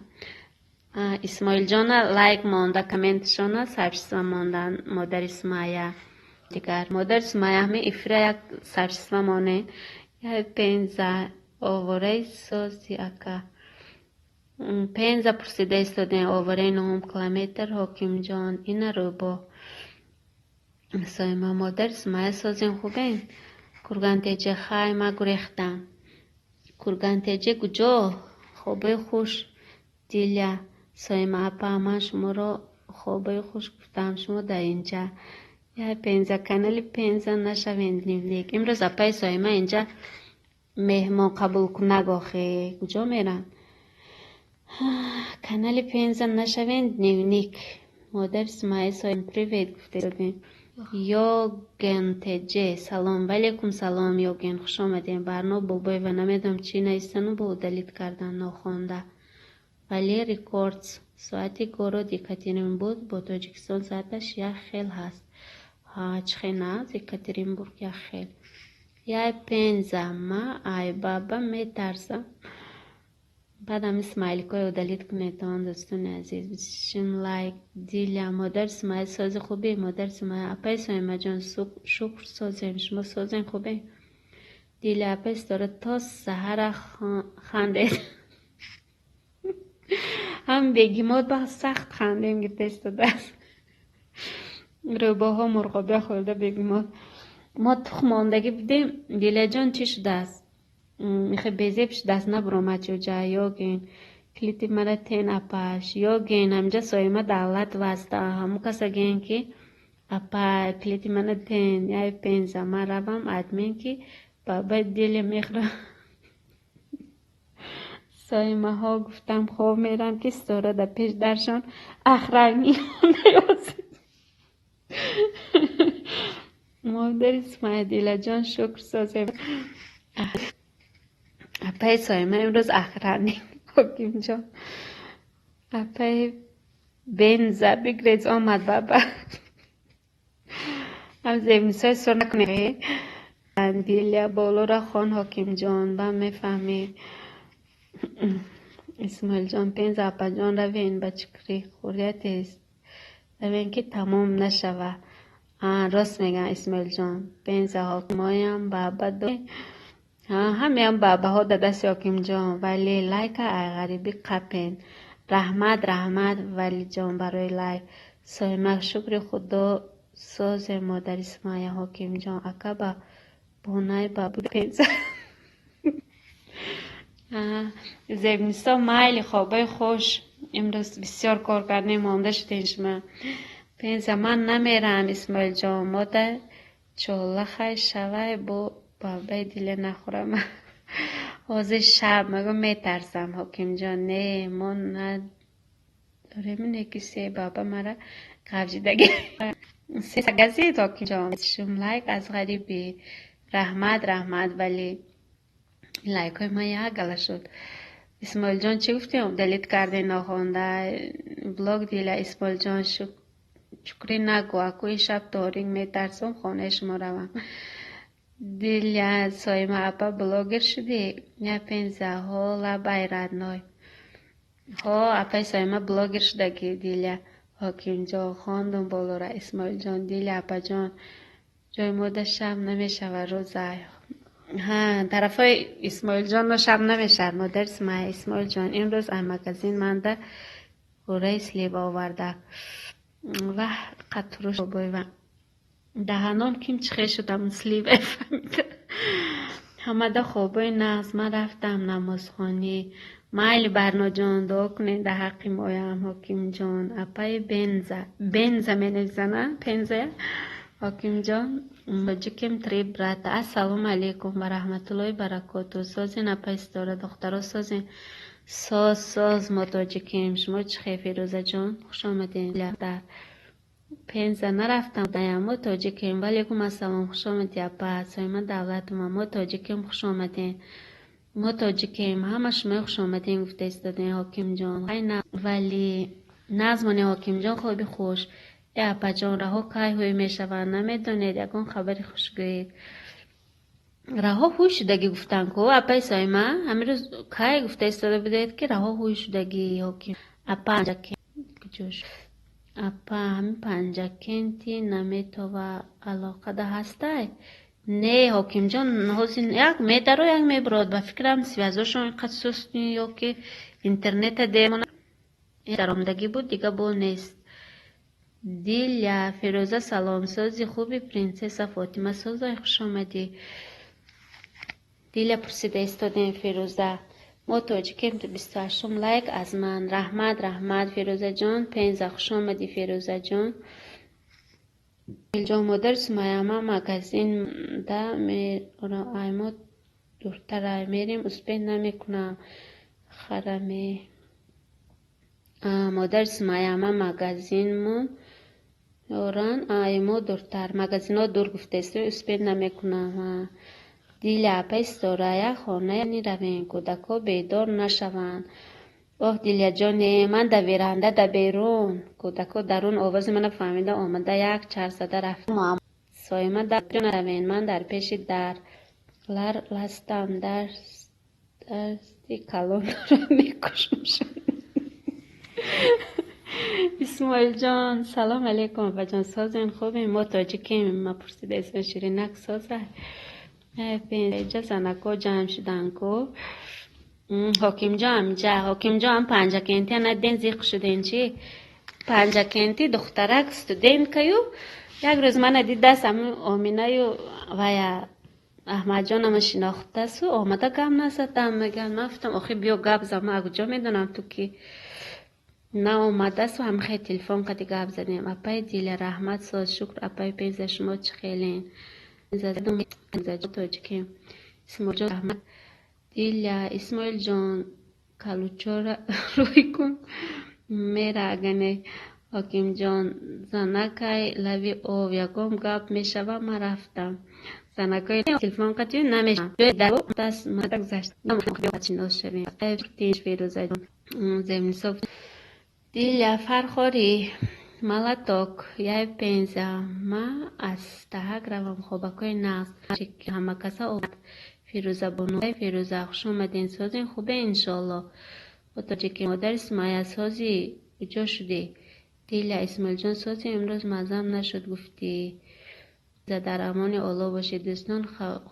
S1: Исмоилҷона лайк монда, комментшона сообщество мондан, модари Сумайя. Дигар модари Сумайя, ҳамин эфира як сообщество монед. Як пенза овораи сози ака. Пенза пурсида истодем, овораи нуҳум километр, Ҳокимҷон, ина рӯбоҳ. Соима, модари Сумайя, созем, хубем? Кургантеҷа, хай, ма гурехтам. Кургантеҷа куҷо? Хобои хуш, Диля. Соима апа, ман шуморо хобои хуш гуфтам, шумо дар инҷа. Я пенза, канали Пенза нашавед, дневник. Имрӯз апаи Соима инҷа меҳмон қабулкунак охе, куҷо меранд? Канали Пенза нашавед, дневник. Модари Сумайя, Соим, привет гуфта истодем. Йоген теҷе, салом. Валейкум салом, Йоген, хуш омадем. Барно Бобоева, намедонам чӣ навистану бо удалить кардан нохонда. Вале Рекордс, соати город Екатеринбург бо Тоҷикистон соаташ як хел ҳаст. Ҳа, чӣ хел нааст Екатеринбург як хел. Яй пенза, ма ай баба метарсам. Баъд ҳамин смайликҳои удалить кунедон, дӯстони азиз. Бисшим лайк. Диля, модари Сумайя, сози, хубе? Модари Сумайя, апаи Соимаҷон, шукр, созем, шумо созем, хубе? Диля, апаи Ситора, то саҳара хандед. Ҳам бегимот ба сахт хандем гирифта истодааст. Рӯбоҳо мурғобия хӯрда, бегимот. Мо тухм мондагӣ будем, Диляҷон, чӣ шудааст? Михе безеб шудааст, набуромад ҷоҷа, ёгин. Клити мара тен, апаш ё ген ҳамҷа Соима Давлат васта, ҳамун каса ген, ки апа, клити мана тен, яй пенза. Ман равам админ, ки бабаи диле мехӯрам. Соимаҳо гуфтам, хоб мерам, ки Ситора дар пеш даршон ахранги наёзид. Модари Сумая, Дилаҷон, шукр, созем. Апаи Соима имрӯз ахранӣ. Ҳокимҷон, апаи бенза бигрез омад баба. Ҳам зебнисои сур накунед. Дилия, болоро хон, Ҳокимҷон, ба мефаҳмӣ. Исмоилҷон, пенза, апаҷон, равен ба чикри хӯриятест, равен, ки тамом нашава. Рост мегӯян, Исмоилҷон. Пенза, ҳокимоям баба, ҳамеам бабаҳо дар дасти Ҳокимҷон, вале лайка ай ғарибӣ қапен. Раҳмат, раҳмат, Валиҷон, барои лайк. Соима, шукри Худо, созе. Модари Сумая, Ҳокимҷон, ака, ба бонай бабу пенза. Зебнисо, майли, хобои хуш. Имрӯз бисёр кор кардем, монда шудем шума. Пенза, ман намерам, Исмоилҷон, мода чолахай шавай, бо бабаи диле нахӯрам. Ҳозир шаб мегӯ, метарсам. Ҳокимҷон, не, мо надорем, не, ки се баба мара қавжидаги се газид. Ҳокимҷон, шум лайк аз ғарибӣ. Раҳмат, раҳмат, вале лайкҳои ман як гала шуд. Исмоилҷон, чӣ гуфтем? Удалить кардем, нохонда блог. Дила, Исмоилҷон, чукрӣ нагӯ, акӯи шаб торик, метарсум хонаи шумо равам. Диля, Соима апа, блогер шудӣ? Я пенза, ҳо, лабай, родной. Ҳо, апаи Соима блогер шудагӣ. Диля, Ҳокимҷон, хондум болора. Исмоилҷон, Диля апаҷон, ҷои мода шаб намешавад, рӯзай. Ҳа, тарафҳои Исмоилҷонро шаб намешавад. Модари Сумая, Исмоилҷон, имрӯз ай магазин манда ғураи слива оварда. Ваҳ, қатруш бойва. Даҳаном ким чихел шудам, слива фаҳмида. Ҳамада хобои нағз, ман рафтам намозхонӣ. Майли, Барноҷон, дуо кунед дар ҳаққи моям. Ҳокимҷон, апаи бенза, бенза менависана, пензая. Ҳокимҷон, тоҷикем, три брата. Ассалому алайкум ва раҳматуллоҳи баракоту. Созин, апаи Ситора, духтаро, созин? Соз, соз, мо тоҷикем. Шумо чӣ хел, Фирӯзаҷон? Хуш омадем. Дар Пенза нарафтам, мо тоҷикем. Ваалайкум ассалом, хуш омадӣ, апа Соима Давлатова. Мо тоҷикем, хуш омадем. Мо тоҷикем, ҳама шумои хуш омадем гуфта истодем. Ҳокимҷон, вале нағзмони. Ҳокимҷон, хоби хуш. Э, апаҷон, раҳо кай ҳуй мешаванд, намедонед? Ягон хабари хуш гӯед. Раҳо ҳуй шудагӣ гуфтанд ку, апаи Соима. Ҳамин рӯз кай гуфта истода будед, ки раҳо ҳуй шудагӣ? Ҳоким апа, куҷош апа, ҳамин Панҷакенти наметова алоқада ҳастай? Не, Ҳокимҷон, ҳозир як медаро, як мебурод. Ба фикрам, связошон инқадр суст ё ки интернета демона даромадагӣ буд, дига бо нест. Диля, Фирӯза, салом, сози, хуби? Принсесса Фотима, созай, хуш омадӣ. Диля, пурсида истодем. Фирӯза, мо тоҷикем. 28-ум лайк аз ман. Раҳмат, раҳмат, Фирӯзаҷон. Пенза, хуш омадӣ, Фирӯзаҷон. Ҷон, модари Сумая, ман магазинда мерам, мо дуртарай мерем, успеть намекунам хараме. Модари Сумая, ман магазинмон ёран, ай мо дуртар, магазинҳо дур гуфтаистем, успеть намекунам. Диля, апаи Ситора, як хона равем, кӯдакҳо бедор нашаванд. Оҳ, Диляҷоне, ман дар веранда, дар берун, кӯдакҳо дарун овози мана фаҳмида омада, як чарх зада рафт. Соима, равен, ман дар пеши дар лар ластам, дарсти калонро мекушам. Исмоилҷон, салом алейкум, апаҷон, созен, хубем, мо тоҷикем. Ма пурсида истам, Ширинак соза? Инҷа занако ҷамъ шуданд ку. Ҳокимҷон, амҷа, Ҳокимҷон, Панҷакентия надиден, зиқ шуден чӣ? Панҷакенти духтарак студенткаю як рӯз мана дид, даст ами Оминаю вая. Аҳмадҷонама шинохтасу омада гап назадам. Мегӯяд, ман гуфтам, охи биё гап зан, ман куҷо медонам ту ки наомадасу, ҳамихе телефон қади гап задем. Апаи Диля, раҳмат, соз, шукр. Апаи Пенза, шумо чӣ хелен? Тоҷикем. Исмоилҷон, раҳмат. Диля, Исмоилҷон, калучора рӯй кун, мера агане. Ҳокимҷон, занакай лави ов, ягон гап мешава, ман рафтам. Занакои телефон қати намешавам. Шинос шавем. Фирӯзаҷон, Зебнисо, Диля, Фархорӣ, Малаток, яй Пенза, ма аз таҳак равам, хобакҳои нағз, ҳамакаса омад. Фирӯзабону, Фирӯза, хуш омаден, созен, хубе, иншоалло. Бо тоҷики модари Сумайя, сози, куҷо шудӣ? Диля, Исмоилҷон, сози, имрӯз маззам нашуд, гуфтӣ. Дар амони Оллоҳ бошед, дӯстон,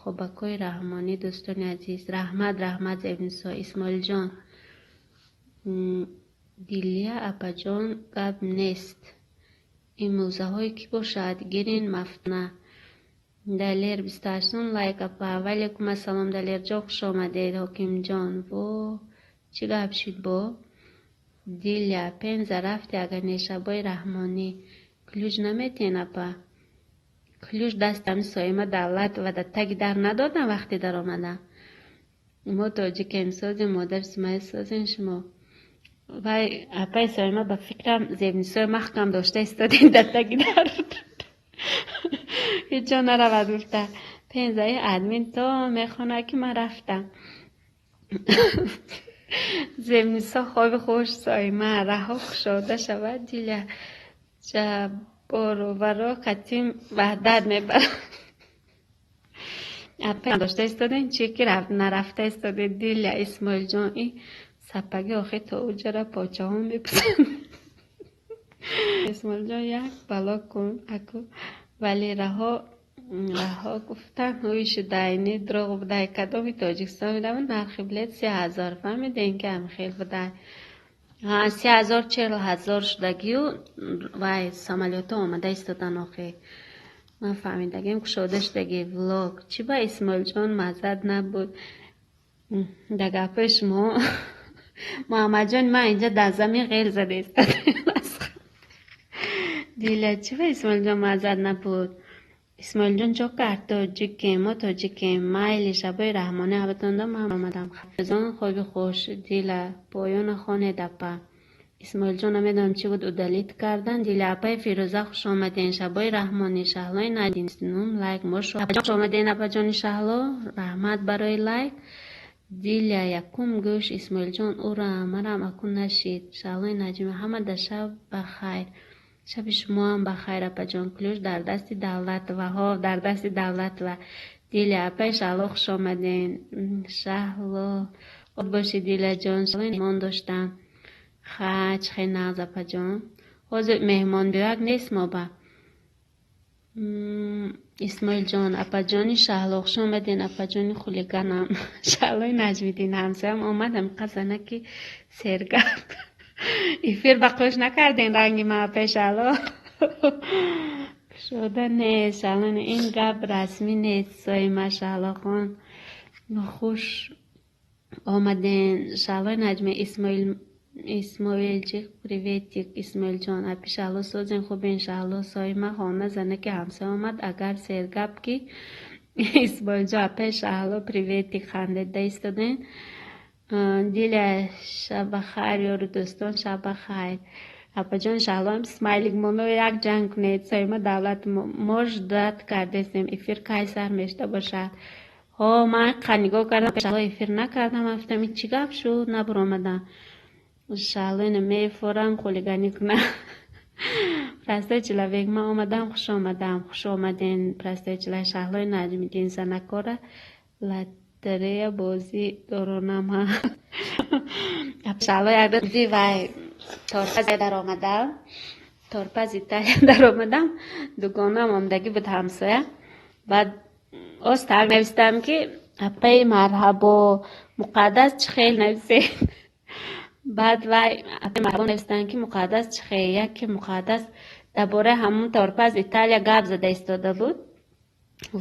S1: хобакҳои раҳмонӣ, дӯстони азиз. Раҳмат, раҳмат, Зебнисо, Исмоилҷон. Дилия апаҷон, гап нест. Ин мӯзаҳое ки бошад, гирин мафтуна. Далер, 28-ум лайк, апа. Ваалейкум ассалом, Далерҷон, хуш омадед. Ҳокимҷон, во, чӣ гап шуд бо? Диля, Пенза рафти, агар не, шабои раҳмонӣ. Ключ наметиҳен, апа? Ключ дасти ҳами Соима Давлатова дар таги дар надодам вақте даромадам. Мо тоҷикем, созем, модари Сумайя, созем шумо. Вай апаи Соима, ба фикрам, Зебнисои маҳкам дошта истодем дар таги дар. Ҳеҷ ҷо наравад гуфта. Пензаи админ то мехонад, ки ман рафтам. Зебнисо, хоби хуш, Соима, раҳо кушода шавад, Диля Ҷабборуваро қатим ваҳдат мебарад. Апа дошта истодем, чи ки нарафта истодед. Диля, Исмоилҷон, и сапаги охи то уҷара почаҳо мепӯсанд. Исмоилҷон, як бало кун аку, вале раҳо раҳо гуфтан ҳуй шудай, не дурӯғ будай. Кадоми Тоҷикистон мераванд, нархи билет 3000, фаҳмидем, ки ҳамихел будай. 30 0, 40 0 шудагию вай самолётҳо омада истодан охи. Ман фаҳмидагим, кушода шудаги влог. Чӣ ба Исмоилҷон маззат набуд? Дар гапҳои шумо, Муҳаммадҷон, ман инҷа дар замин ғел зада истодем. Диля, чӣ ба Исмоилҷон маззат набуд? Исмоилҷон чо кард? Тоҷикем, мо тоҷикем. Майли, шабои раҳмонӣ ҳабатонда, ман омадам. Зон, хоби хуш. Дила, поёна хонед, апа. Исмоилҷон, намедонам чӣ буд, удалить кардан. Диля, апаи Фирӯза, хуш омаден. Шабои раҳмонӣ, Шаҳлои Надинум лайк. Мо хуш омаден, апаҷони Шаҳло, раҳмат барои лайк. Диля, якум гӯш, Исмоилҷон, ура, марам акун нашид. Шаҳлои Наҷима, ҳама да шаб ба хайр. Шаби шумоам ба хайр, апаҷон. Ключ дар дасти Давлатова, ҳо, дар дасти Давлатова. Диля, апаи Шаҳло, хуш омаден. Шаҳло, об бошӣ, Дилаҷон, меҳмон доштам. Ха, чӣ хел нағз, апаҷон. Ҳозир меҳмон биёяк нест мо ба. Исмоилҷон, апаҷони Шаҳло, хуш омаден, апаҷони хулиганам. Шаҳлои Наҷмиддин, ҳамсоям омад, ҳамиқа занаки сергап. Эфир ба қӯш накарден ранги ман, апаи Шаҳло. Кушода нест, Шаҳло, ин гап расмӣ нест, Соима Шаҳлохон. Хуш омаден, Шаҳлои Наҷми, Исмоил, Исмоилчик, приветик, Исмоилҷон, апи Шаҳло, созен, хубен, Шаҳло, Соима хона занаки ҳамсоя омад, агар сергап ки Исмоилҷон, апаи Шаҳло, приветик, хандеда истоден. Диля, шабахайр, ёру дӯстон, шабахайр. Апаҷон Шаҳлоам смайлик моно як ҷанг кунед. Соима Давлат, мо ждать кардесем, эфир кай сар мешуда бошад? Ҳо, ман қа нигоҳ кардам, Шаҳло эфир накардам, ман гуфтам, ин чӣ гап шуд, набаромадам. Шаҳло ина мефорам хулиганӣ кунам. Простой человек, ман омадам, хуш омадам, хуш омаден, простой человек, Шаҳлои Наҷмиддин, занакора лотерея бозӣ доронам. Шаҳло як рӯзи вай торпаз даромадам, торпаз Италия даромадам, дугонаам омадагӣ буд, ҳамсоя. Баъд оз так навистам, ки апаи марҳабо, Муқаддас чӣ хел, нависед. Баъд вай апаи марҳабо навистанд, ки Муқаддас чӣ хел, яке Муқаддас дар бораи ҳамун торпаз Италия гап зада истода буд.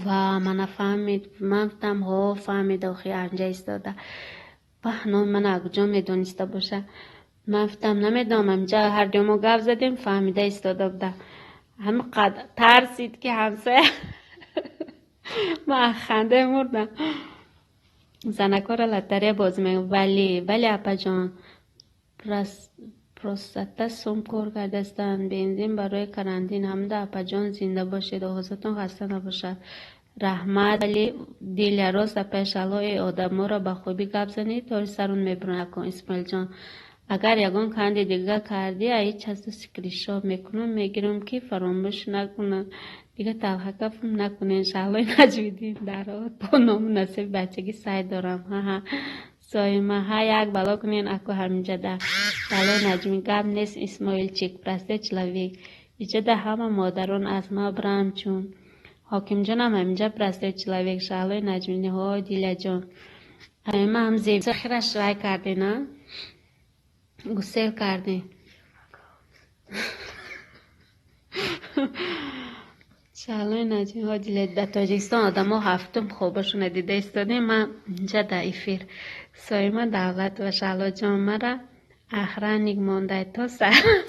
S1: Ва мана фаҳмид. Ман гуфтам, ҳо, фаҳмид, охи анҷа истода. Баҳ, номи мана куҷо медониста боша? Ман гуфтам, намедонам, инҷа ҳар ҷо мо гап задем, фаҳмида истода буда. Ҳамин қадр тарсид, ки ҳамсоя, ман ханде мурдам. Занакора лотарея бозӣ мекунад. Вале, вале, апаҷон, просто сум кор кардастанд. Бензин барои карантин ҳамда. Апаҷон, зинда бошед, овозатон хаста набошад. Раҳмат. Вале Диля, рост, апаи Шаҳло, э одаморо ба хубӣ гап занӣ, тори сарун мебуранд. Акун, Исмоилҷон, агар ягон канди дига кардӣ, аи часту скриншот мекунам, мегирам, ки фаромӯш накунам. Дига талхакафм накунен. Шаҳлои Наҷмиддин, дарот бо ному насиби бачагӣ сай дорам. Ҳаҳа, Соима, ҳа, як бало кунен, аку ҳаминҷада. Шаҳлои Наҷмӣ, гап нест, Исмоилчик, простой человек. Иҷода ҳама модарон аз ма брам, чун ҳокимҷонам ҳаминҷа простой человек. Шаҳлои Наҷмиддин, ҳо, Диляҷон. Ҳама ҳам зеб хираш вай карден, а? Гусел кардем. Шаҳлои Наҷмӣ, ҳо, Диля, дар Тоҷикистон одамо ҳафтум хобашона дида истодем, ман инҷа дар эфир. Соима Давлат ва Шаҳлоҷон, мара охранник мондай то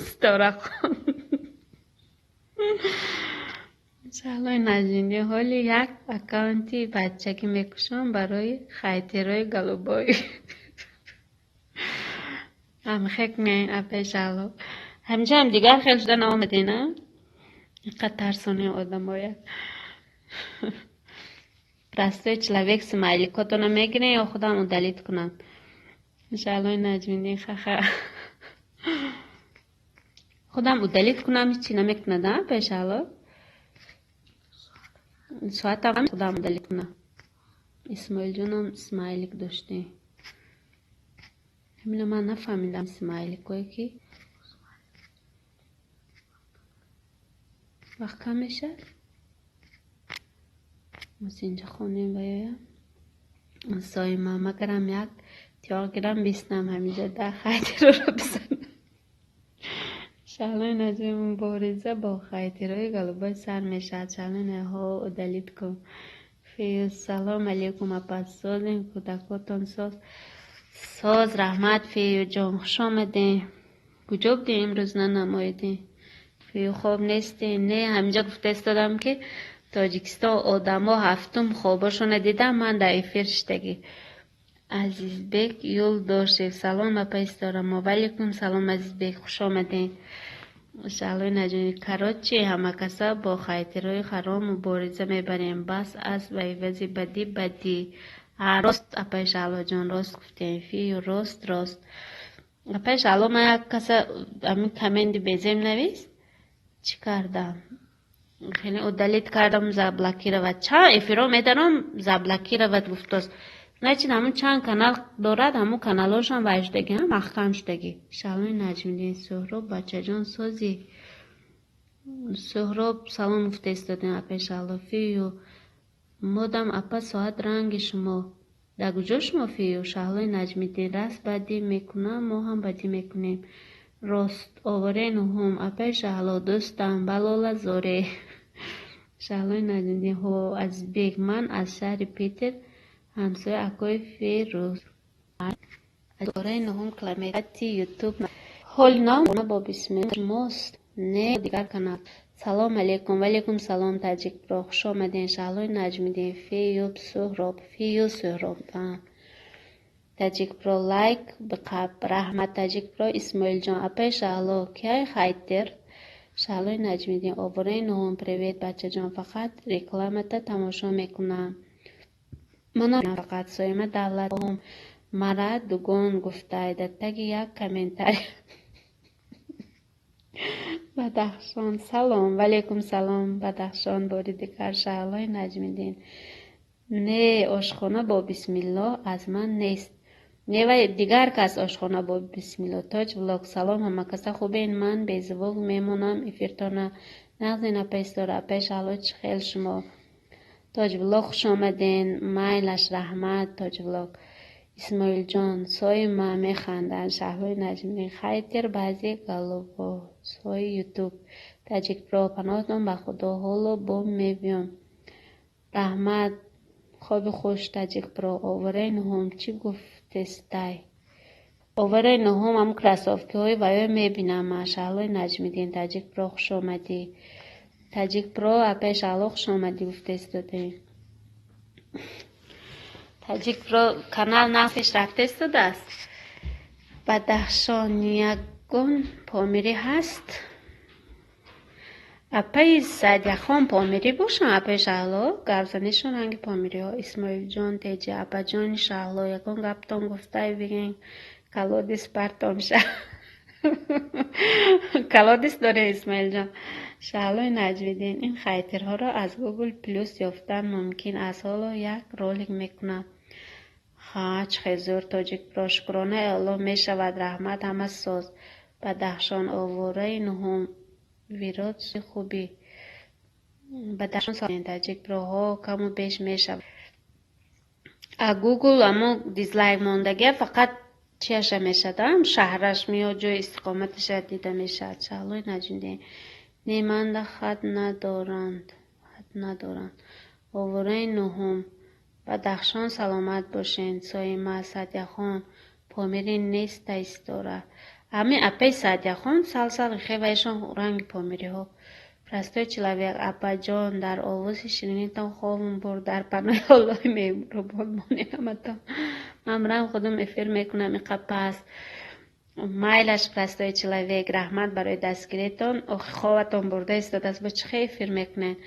S1: ситорахон. Шаҳлои Наҷмиддин, ҳоли як аккаунти бачагӣ мекушам барои хайтерои голубой. Ҳамхек меоен, апаи Шаҳло. Ҳаминҷаам дигар хел шуда наомаден, а? Инқадр тарсонем одамоя. Простой человек, смайликотона мегирен ё худам удалить кунам? Шаҳлои Наҷмиддин, ха-ха. Худам удалить кунам, ҳечи намекунад, а, апаи Шаҳло? Соатам худам удалить кунам. Исмоилҷонам смайлик доштем. Ҳамина ман нафаҳмидам, смайликое ки вақт кам мешавад. Боз инҷа хонем ваёя. Соима, магарам як тиёқ гирам, бистам ҳаминҷа да хайтероро бизанам. Шаҳлои Наҷмӣ, мубориза бо хайтерои голубой сар мешавад. Шаҳлои, ҳо, удалить кун. Феюз, салом алейкум, апа, созем, кӯдакотон соз? Соз, раҳмат, Феюҷон, хуш омадем. Куҷо будем, имрӯз нанамоидем? Фею, хоб нестем? Не, ҳаминҷа гуфта истодам, ки Тоҷикистон одамо ҳафтум хобашона дидам, ман дар эфир шиштагӣ. Азизбек Юлдошев, салом, апаи Ситорамо. Валейкум салом, Азизбек, хуш омадем. Шаҳлои Наҷмӣ, короче, ҳамакаса бо хайтерои ҳаром мубориза мебарем. Бас аст, ба ивази бадӣ бадӣ. Рост, апаи Шаҳлоҷон, рост гуфтем. Фию, рост, рост. Апаи Шаҳло, ман як каса ҳамин комменти безем навист. Чӣ кардам? Хеле удалить кардам, заблокировать. Чанд эфиро медаром, заблокировать гуфтост. Значит, ҳамун чанд канал дорад, ҳамун каналҳошам вай шудагӣ, маҳкам шудагӣ. Шаҳлои Наҷмиддин, Суҳроб, бачаҷон, созӣ? Суҳроб, салом гуфта истодем, апаи Шаҳло. Фию, модам, апа, соат ранги шумо. Дар куҷо шумо, Фию? Шаҳлои Наҷмиддин, раст бадӣ мекунам, мо ҳам бадӣ мекунем. Рост, овораи нуҳум, апаи Шаҳло, дӯстам, балола зоре. Шаҳлои Наҷмиддин, ҳо, Азизбек, ман аз шаҳри Питер, ҳамсояи акои Ферӯз. Овораи нуҳум, километри Ютуб. Ҳоли ном бо бисмилла шумост? Не, дигар канал. Салом алейкум, валейкум салом, Таҷикбро, хуш омадем. Шаҳлои Наҷмиддин, Фею, Суҳроб, Фию, Суҳроб. Таҷикбро, лайк биқаб, раҳмат, Таҷикбро. Исмоилҷон, апаи Шаҳло, кай хайтер? Шаҳлои Наҷмиддин, овораи нуҳум, привет, бачаҷон, фақат рекламата тамошо мекунам. Манам фақат. Соима Давлат, мара дугон гуфтай дар таги як комментарий. Бадахшон, салом, валейкум салом, Бадахшон, бори дигар. Шаҳлои Наҷмиддин, не, ошхона бо бисмиллоҳ аз ман нест. Не, вай дигар кас, ошхона бо бисмиллоҳ. Тоҷ влог, салом, ҳамакаса хубен? Ман беззвук мемонам эфиртона. Нағзин, апаи Ситора, апаи Шаҳло, чӣ хел шумо? Тоҷ влог, хуш омаден. Майлаш, раҳмат, Тоҷ влог. Исмоилҷон, Соима, механданд. Шаҳлои Наҷмиддин, хайтер баъзе голубосҳои Ютуб. Таҷикбро, паноҳтон ба Худо, ҳоло бо мебиём. Раҳмат, хоби хуш. Таҷик Про, овораи нуҳум чӣ гуфтестай? Овораи нуҳум ҳам кроссовкиҳои ваё мебинам. Шаҳлои Наҷмиддин, Таҷик Про, хуш омадӣ. Таҷик Про, апаи Шаҳло, хуш омадӣ гуфтестодем. Таҷик Про канал нав пеш рафтестодааст. Бадахшон ягон помирӣ ҳаст? Апаи Саъдияхон помирӣ бошам, апаи Шаҳло, гапзанишон ранги помириҳо. Исмоилҷон теҷа, апаҷони Шаҳло, ягон гаптон гуфтай бигин, колодец партом ша. Колодец доре, Исмоилҷон. Шаҳлои Наҷмиддин, ин хайтерҳоро аз Гугл Плюс ёфтан мумкин аст. Ҳоло як ролик мекунам. Ҳа, чӣ хел зӯр, Тоҷик Про, шукронаи Аллоҳ, мешавад, раҳмат, ҳама соз. Бадахшон, овораи нуҳум вирот хубӣ. Бадахшон, Таҷик Проҳо каму беш мешавад. А Гугл амо дизлайк мондагия, фақат чияша мешавад, шаҳраш меояд, ҷои истиқоматаша дида мешавад. Шаҳлои Наҷмиддин, неманда хат надоранд, хат надоранд. Овораи нуҳум, Бадахшон, саломат бошед. Соима, Саъдияхон помирӣ неста истора. Ҳамин апаи Саъдияхон сал-сал хеваишон ранги помириҳо. Простой человек, апаҷон, дар овози ширинитон хобам бурд, дар паноҳи Аллоҳи меҳрубон монед ҳаматон. Ман рам худам эфир мекунам иқа пас. Майлаш, Простой человек, раҳмат барои дастгиритон. Охи, хобатон бурда истодааст, бо чӣ хел эфир мекунед?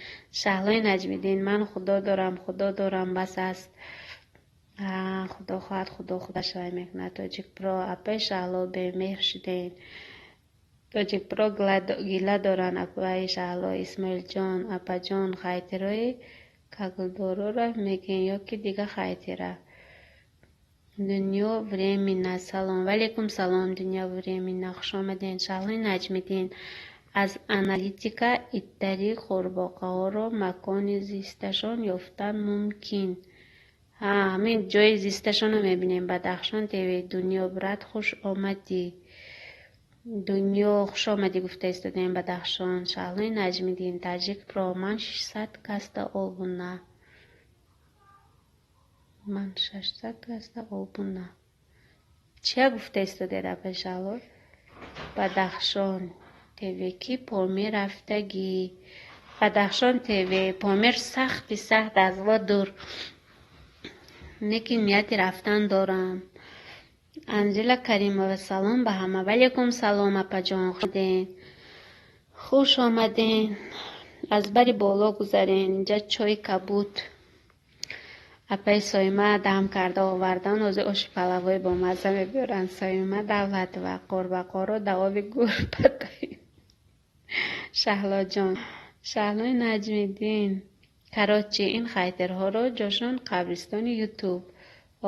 S1: Шаҳлои Наҷмиддин, ман Худо дорам, Худо дорам, бас аст. Худо хоҳад, Худо худаш вай мекунад. Тоҷик Про, апаи Шаҳло, бемеҳр шудед. Тоҷик Про гила доранд, апаи Шаҳло. Исмоилҷон, апаҷон, хайтирои каглдороро мегӯен ё ки дига хайтира? Дунё временно, салом. Ваалейкум салом, Дунё временно, хуш омадед. Шаҳлои Наҷмиддин, аз аналитика иттари қурбоқаҳоро макони зисташон ёфтан мумкин. Ҳа, ҳамин ҷои зисташонро мебинем. Бадахшон ТВ, Дунё брат, хуш омадӣ. Дунё, хуш омадӣ гуфта истодем, Бадахшон. Шаҳлои Наҷмиддин, Таҷик Про, ман 600 касда обуна. Ман 600 касда обуна. Чия гуфта истодед, апаи Шаҳло? Бадахшон ТВ, ки Помир рафтагӣ? Бадахшон ТВ, Помир сахти сахт аз во дур. Лекин нияти рафтан дорам. Анжела Каримова, салом ба ҳама. Ваалейкум салом, апаҷон, хуш омадед. Хуш омадед. Аз бари боло гузарен. Инҷа чойи кабуд. Апаи Соима дам карда овардан, ҳозир оши палавои бомазза мебиёранд. Соима Давлатова, қурбақоро давоби гурба доим. Шаҳлоҷон. Шаҳлои Наҷмиддин. Короче, ин хайтерҳоро ҷошон қабристони Ютуб.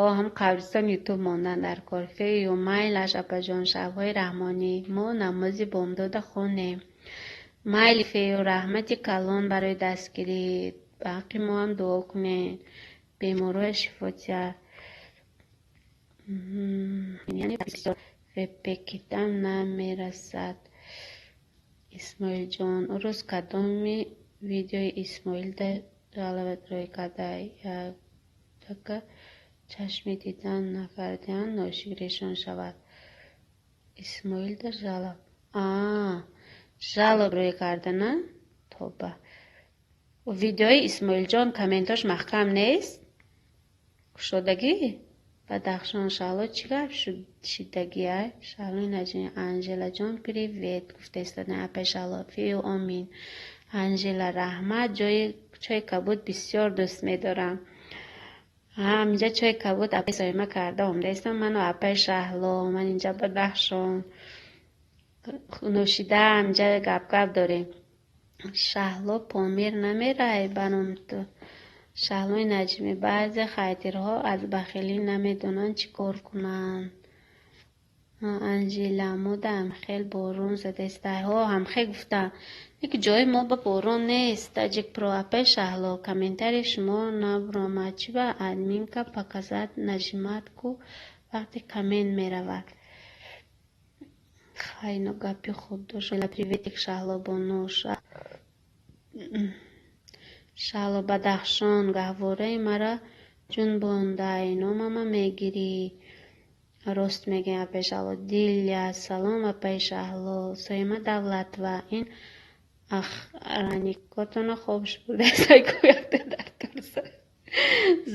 S1: О, ҳам қабристони Ютуб мондан дар кор. Фею майлаш, апаҷон, шабҳои раҳмонӣ. Мо намози бомдода хонем. Майли, Фею, раҳмати калон барои дастгирӣ. Ба ҳаққи мо ҳам дуо кунед. Беморҳоя шифо диҳад. Вепекитам намерасад. Исмоилҷон, рӯз кадоми видеои Исмоилда жаловать рӯй карда? Яктака чашми дидан накардаанд, ношукришон шавад. Исмоилда жалоб. Аа, жалоб рӯй карда, на? Тоба. Видеои Исмоилҷон комментош маҳкам нест? Кушодагӣ? Бадахшон, Шаҳло, чӣ гап шидагиай? Шаҳлои Наҷмӣ, Анжелаҷон, привет гуфта истодаем, апаи Шаҳло. Фиу омин. Анжела, раҳмат, ҷои чойи кабуд бисёр дӯст медорам. Ҳаминҷа чойи кабуд апаи Соима карда омада истам, ману апаи Шаҳло, ман инҷа Бадахшон. Нӯшида ҳаминҷа гап-гап дорем. Шаҳло, Помир намераи баром ту? Шаҳлои Наҷмӣ, баъзе хайтирҳо аз бахилӣ намедонанд чӣ кор кунанд. Анжела, мода ҳамхел борон задестай. Ҳо, ҳамхел гуфтам. Лекин ҷои мо ба борон нест. Таҷик Про, апаи Шаҳло, комментарии шумо набуромад. Чӣ ба админка показать нажимать ку, вақте коммент меравад? Хайно гапи худ дошт. Приветик, Шаҳло бону. Шаҳло Бадахшон, гаҳвораи мара ҷунбондай, номама мегирӣ. Рост мегӯем, апаи Шаҳло. Диля, салом, апаи Шаҳло. Соима Давлатова, ин охранникотона хобш бурдааст,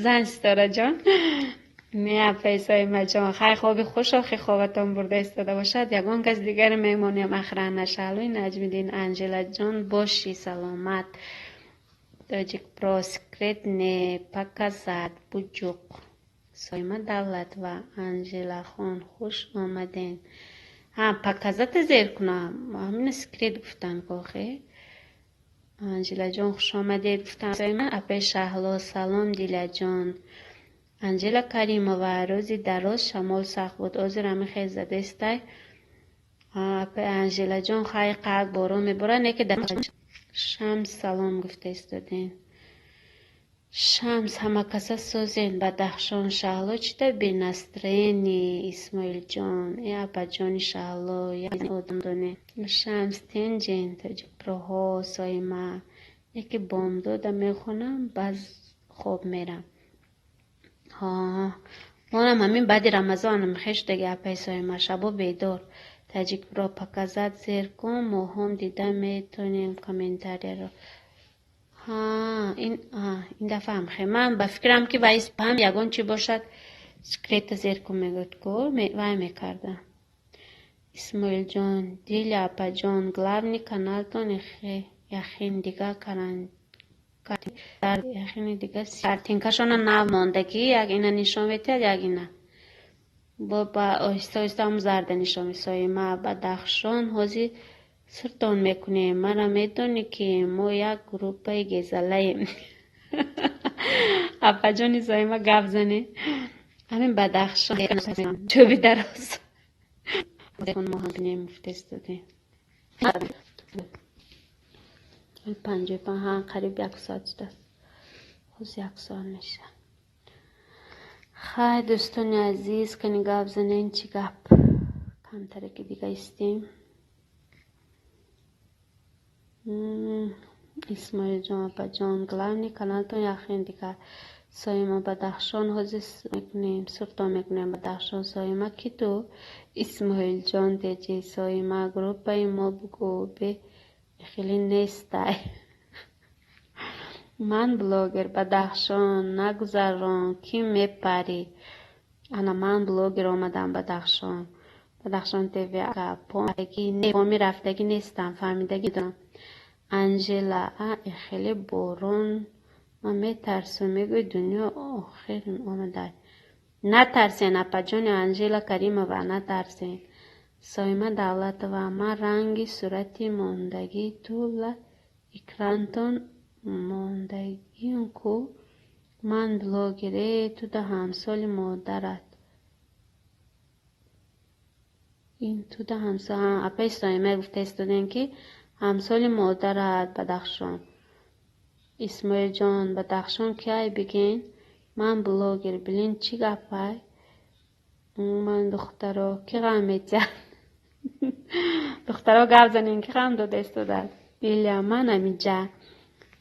S1: зан Ситораҷон. Не, апаи Соимаҷон, хай хоби хуш, охи хобатон бурда истода бошад. Ягон кас дигаре мемонем охрана. Шаҳлои Наҷмиддин, Анжелаҷон, бошӣ саломат. Тоҷикпро секрет не показать, буҷуқ. Соима Давлатова, Анжелахон, хуш омаден. Ҳа, показать зер кунам. Ҳамина секрет гуфтан охи. Анжелаҷон, хуш омадед гуфтам. Соима, апаи Шаҳло, салом, Диляҷон. Анжела Каримова, рӯзи дароз шамол сахт буд. Ҳозир ҳамин хел задестай. Апаи Анжелаҷон, хай қак борон меборад, не ки Шамс, салом гуфта истодем. Шамс, ҳамакаса созен. Бадахшон, Шаҳло чита без настроение. Исмоилҷон, э апаҷони Шаҳло, як одам доне. Шамс, тинҷен, тоҷикпроҳо, Соима. Яке бомдода мехонам, баъз хоб мерам. Ҳа, монам ҳамин баъди Рамазонам хеш шудаги, апаи Соима, шабо бедор. Таҷикпро показать зер кун, моҳом дида метонем комментарияро. Ҳа, ин дафъа ҳам хе. Ман ба фикрам, ки вай ҳам ягон чи бошад, секрета зер кун мегӯяд ку, вай мекарда. Исмоилҷон, Диля апаҷон, главный каналтон яхин дига яхини дига картинкашона нав мондагӣ, як ина нишон метиҳад, як ина. Бо ба оҳиста оҳиста ҳам зарда нишон месоима. Бадахшон, ҳозир сиртон мекунем. Мара медонӣ, ки мо як группаи гезалаем. Апаҷони Соима, гап занед. Ҳамин Бадахшон чӯби дароз. Мо ҳам гуфта истодем. 55, ҳа, қариб як соат шудааст. Ҳозир як соат мешавад. Хай, дӯстони азиз, кани гап занем, чӣ гап? Камтаре ки дига истем. Исмоилҷон, апаҷон, главный каналтон яхин дигар. Соима Бадахшон, ҳозир мекунем, суртон мекунем. Бадахшон, Соима ки ту? Исмоилҷон, теҷи Соима, группаи мо бугӯ, бе хеле нестай. Ман блогер, Бадахшон, нагузарон, кӣ мепарӣ? Ана ман блогер омадам, Бадахшон. Бадахшон ТВ поми рафтагӣ нестам, фаҳмидагӣ дорам. Анжела, а хеле борон ман метарсам, мегӯи дунё охир омада. Натарсен, апаҷони Анжела Каримова, натарсен. Соима Давлатова, ман ранги сурати мондагии ту ла экрантон мондагиам ку. Ман блогер, э туда ҳамсоли модарат. Ин туда ҳамсол, апаи Соима гуфта истодем, ки ҳамсоли модарат Бадахшон. Исмоилҷон, Бадахшон кай бигин? Ман блогер, билин чӣ гапай? Ман духтаро ки ғам метиҳад? Духтаро, гап занем, ки ғам дода истодааст? Диля, ман амиҷа.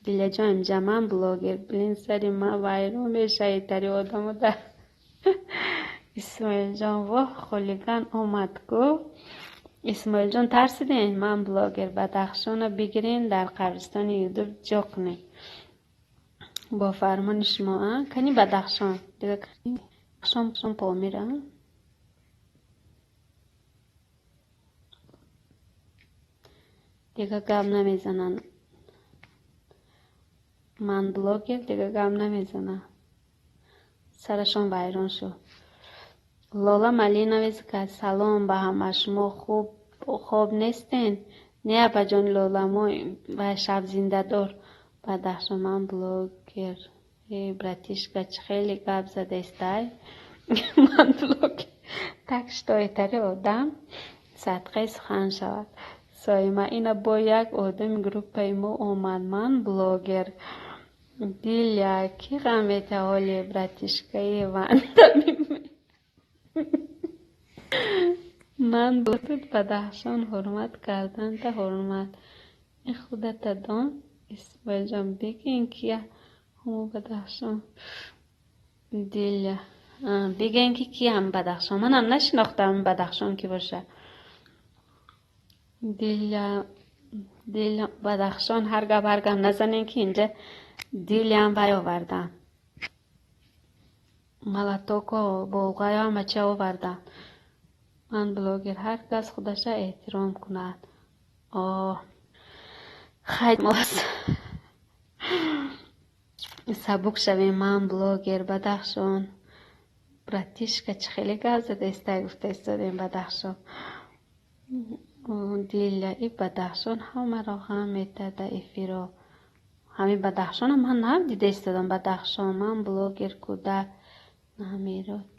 S1: Диляҷон, амиҷа, ман блогер. Билин сари ман вайрон мешавед тари одамо да. Исмоилҷон, воҳ, хулиган омад ку. Исмоилҷон, тарсиден? Ман блогер, Бадахшона бигирен, дар қабристони Юдуб ҷо кунед. Бо фармони шумо, а? Кани Бадахшон? Дига Бадахшон Помир, а? Дига гап намезананд. Ман блогер, дига гап намезанам. Сарашон вайрон шуд. Лола Малиновицка, салом ба ҳама, шумо хуб хоб нестен? Не, апаҷони Лола, мо ва шаб зиндадор. Бадахшон, ман блогер. Э, братишка, чӣ хеле гап задестай? Ман блогер. Так что этари одам садқаи сухан шавад. Соима, ина бо як одами группаи мо омад. Ман блогер. Диля, кӣ ғам метиҳад ҳоли братишкаи Ванда? Ман буд Бадахшон, ҳурмат карданта ҳурмат. Ин худата дон. Исмоилҷон, бигин ки ҳамо Бадахшон. Диля, бигин ки ки ҳам Бадахшон. Манам нашинохтам Бадахшон ки боша. Диля, Диля, Бадахшон, ҳар гап, ҳар гап назанем, ки инҷа Дилям вай овардан. Малатоко, болғаю ҳама ча овардан. Ман блогер, ҳар кас худаша эҳтиром кунад. О, хай, моз сабук шавем. Ман блогер, Бадахшон. Братишка, чӣ хеле гап зада истай, гуфта истодем Бадахшон. Диля, и Бадахшон ҳамаро ғам метада эфиро. Ҳамин Бадахшонам ман нав дида истодам. Бадахшон, ман блогер, кӯдак намерод.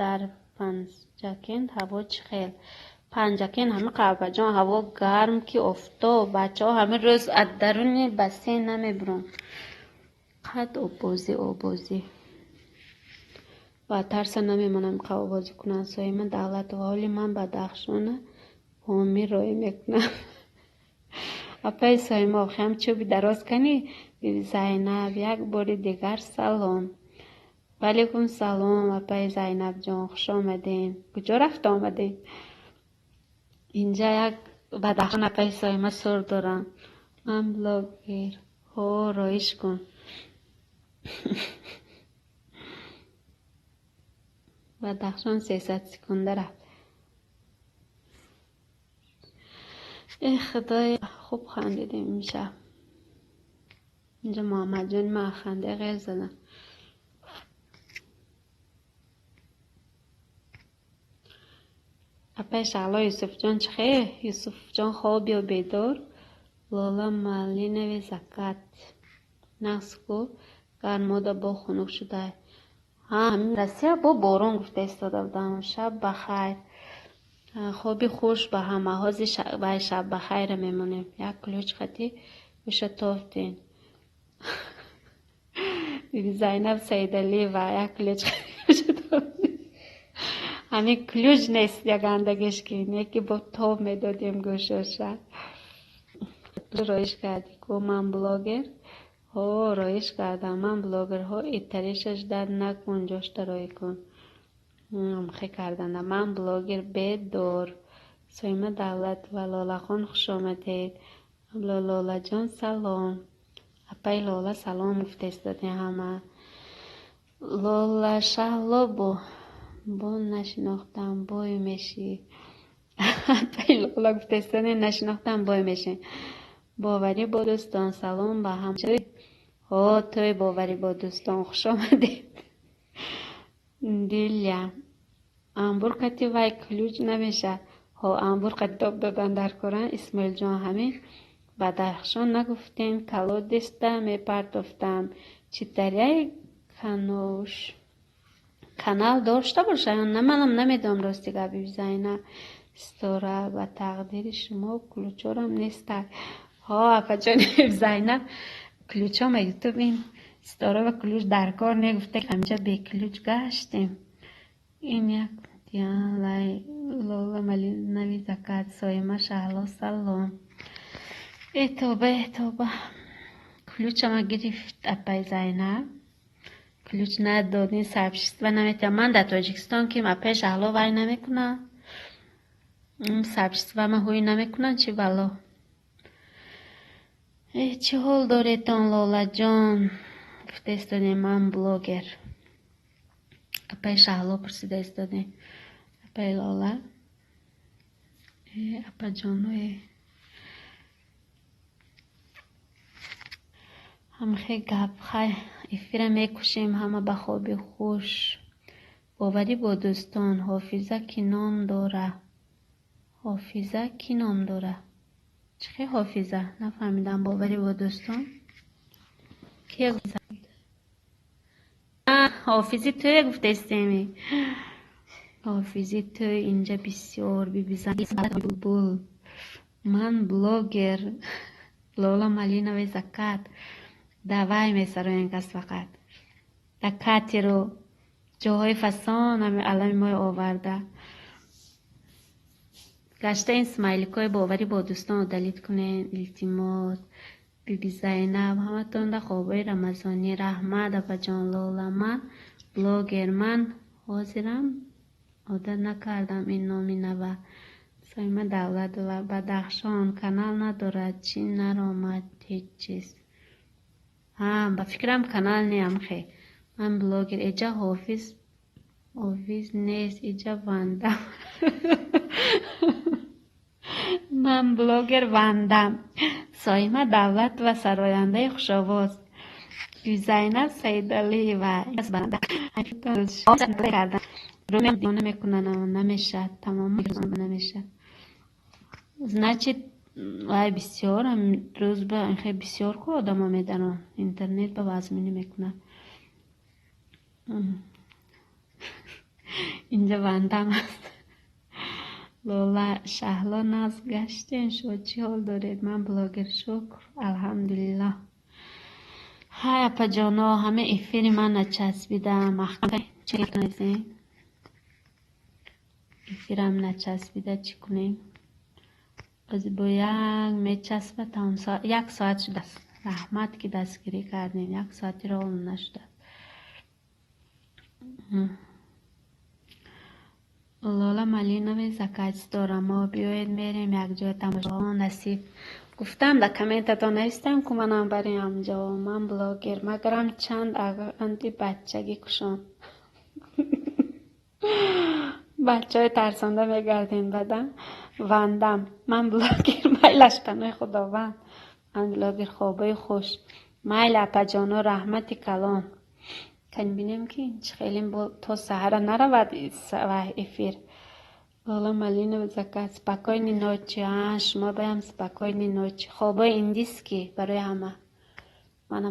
S1: Дар Панҷакент ҳаво чӣ хел? Панҷакент ҳами қаҳваҷон, ҳаво гарм ки офтоб, бачаҳо ҳамин рӯз аз даруни бассейн намебуранд. Қад оббозӣ, оббозӣ. Ба тарса намемонам қавобозӣ кунанд. Соима Давлатова, ҳоли ман Бадахшона Помир роӣ мекунам. Апаи Соима, охи ҳам чӯби дароз канӣ? Биби Зайнаб, як бори дигар салом. Ваалайкум салом, апаи Зайнабҷон, хуш омадем. Куҷо рафта омадем? Инҷа як Бадахшон апаи Соима сур дорам. Ман блогер. Ҳо, роиш кун. Бадахшон 300 секунда рафт. Э, Худои, хуб хандидем имшаб. Инҷа Муҳаммадҷони ман ханде ғел задам. Апаи Шаҳло, Юсуфҷон чӣ хел? Юсуфҷон хоб ё бедор? Лола малинави закат. Нағз ку, гармода бо хунук шуда. Ҳа, ҳамин Россия бо борон гуфта истода будам. Шаб ба хайр. Хоби хуш ба ҳама. Ҳози вай шаб ба хайра мемонем. Як ключ хати гӯша тофтен. Биби Зайнаб Саидалиева, як ключ хати гӯша тофтен. Ҳамин ключ нест ягандагиш ки, неки бо тоб медодем гӯшоша. Роиш кардӣ ку, ман блогер? Ҳо, роиш кардам, ман блогер. Ҳо, итаришаш дар накун, ҷошта роӣ кун. Хе карданда. Ман блогер бедор. Соима Давлатова, Лолахон, хуш омадед. Лолаҷон, салом. Апаи Лола салом гуфта истодем ҳама. Лола Шаҳло, бо нашинохтам бой мешӣ. Апаи Лола гуфта истодем, нашинохтам бой мешӣ. Боварӣ бо дӯстон, салом ба ҳама. Ҳо, тӯй боварӣ бо дӯстон, хуш омадед. Диля, амбур қати вай ключ намеша. Ҳо, амбур қати тоб додан дар коран. Исмоилҷон, ҳамин Бадахшон нагуфтем, колодеста мепартофтам. Читаряи канош канал дошта боша ё на, манам намедонам рости гап. Зайнаб Ситора, ба тақдири шумо ключорам нестак. Ҳо, апаҷони Зайнаб, ключома ютуб ин Ситора ва ключ дар кор негуфта, ҳаминҷа беключ гаштем. Ин як лай Лола малинави закат. Соима Шаҳло, салом. Э тоба, э тоба. Ключама гирифт апаи Зайнаб. Ключ надод, ин сообщество наметавонам. Ман дар Тоҷикистон ки апаи Шаҳло вай намекунам. Сообщество ма ҳуй намекунам, чӣ бало. Э, чӣ ҳол доретон, Лолаҷон? Гуфта истодем, ман блогер. Апаи Шаҳло пурсида истодем. Апаи Лола. Э, апаҷоное. Ҳамхе гап, хай, эфира мекушем, ҳама ба хоби хуш. Боварӣ бо дӯстон, Ҳофиза кӣ ном дора? Ҳофиза кӣ ном дора? Чӣ хел Ҳофиза? Нафаҳмидам. Боварӣ бо дӯстон? Кия? Ҳофизи тӯя гуфта истеми. Ҳофизи тӯй инҷа бисёр. Бибизан булбул. Ман блогер. Лола малиновый закат. Давай месароем кас фақат. Дар катеру ҷоҳои фасон ҳами алами мои оварда. Гашта ин смайликҳои боварӣ бо дӯстон удалить кунед, илтимос. Биби Зайнаб, ҳаматонда хобҳои рамазонӣ. Раҳмат, апаҷон Лола. Ман блогер, ман ҳозирам одат накардам ин номи нава. Соима Давлатова, Бадахшон канал надорад, чӣ наромад ҳеҷ чиз. Ҳа, ба фикрам, канал неам хе. Ман блогер, эҷа ҳофиз, офиз нест, иҷа вандам. Ман блогер вандам. Соима Давлатова, сарояндаи хушовоз. Зайнаб Саидалиева намекунанд, намешавад, тамом намешавад. Значит, вай бисёр рӯз ба хе бисёр ку одамо медарон интернет ба вазминӣ мекунад. Инҷа вандам аст. Лола Шаҳло, нағз гаштем, шумо чӣ ҳол доред? Ман блогер, шукр, алҳамдулиллоҳ. Ҳай, апаҷоно, ҳама эфири ман начаспида, маҳкам эфирам начаспида, чӣ кунем? Бози бо як мечаспа, тамом, як соат шудааст. Раҳмат, ки дастгирӣ кардем, як соати ровно нашудааст. Лола Малиновый, заказ дорам, мо биёед, мерем якҷоя тамошо, насиб. Гуфтам, дар комментатон навистам, ку манам барем ҳамҷо. Ман блогер, магарам чанд анти бачагӣ кушон. Бачаҳои тарсонда мегардем баъдан. Вандам. Ман блогер, майлаш, паноҳи Худованд. Ман блогер, хобҳои хуш. Майли, апаҷоно, раҳмати калон. Кани бинем, ки чӣ хеле то саҳара наравад эфир. Лола Малинова, заказ. Спокойной ночи. А, шумо баям спокойной ночи. Хобҳои индийский барои ҳама. Мана.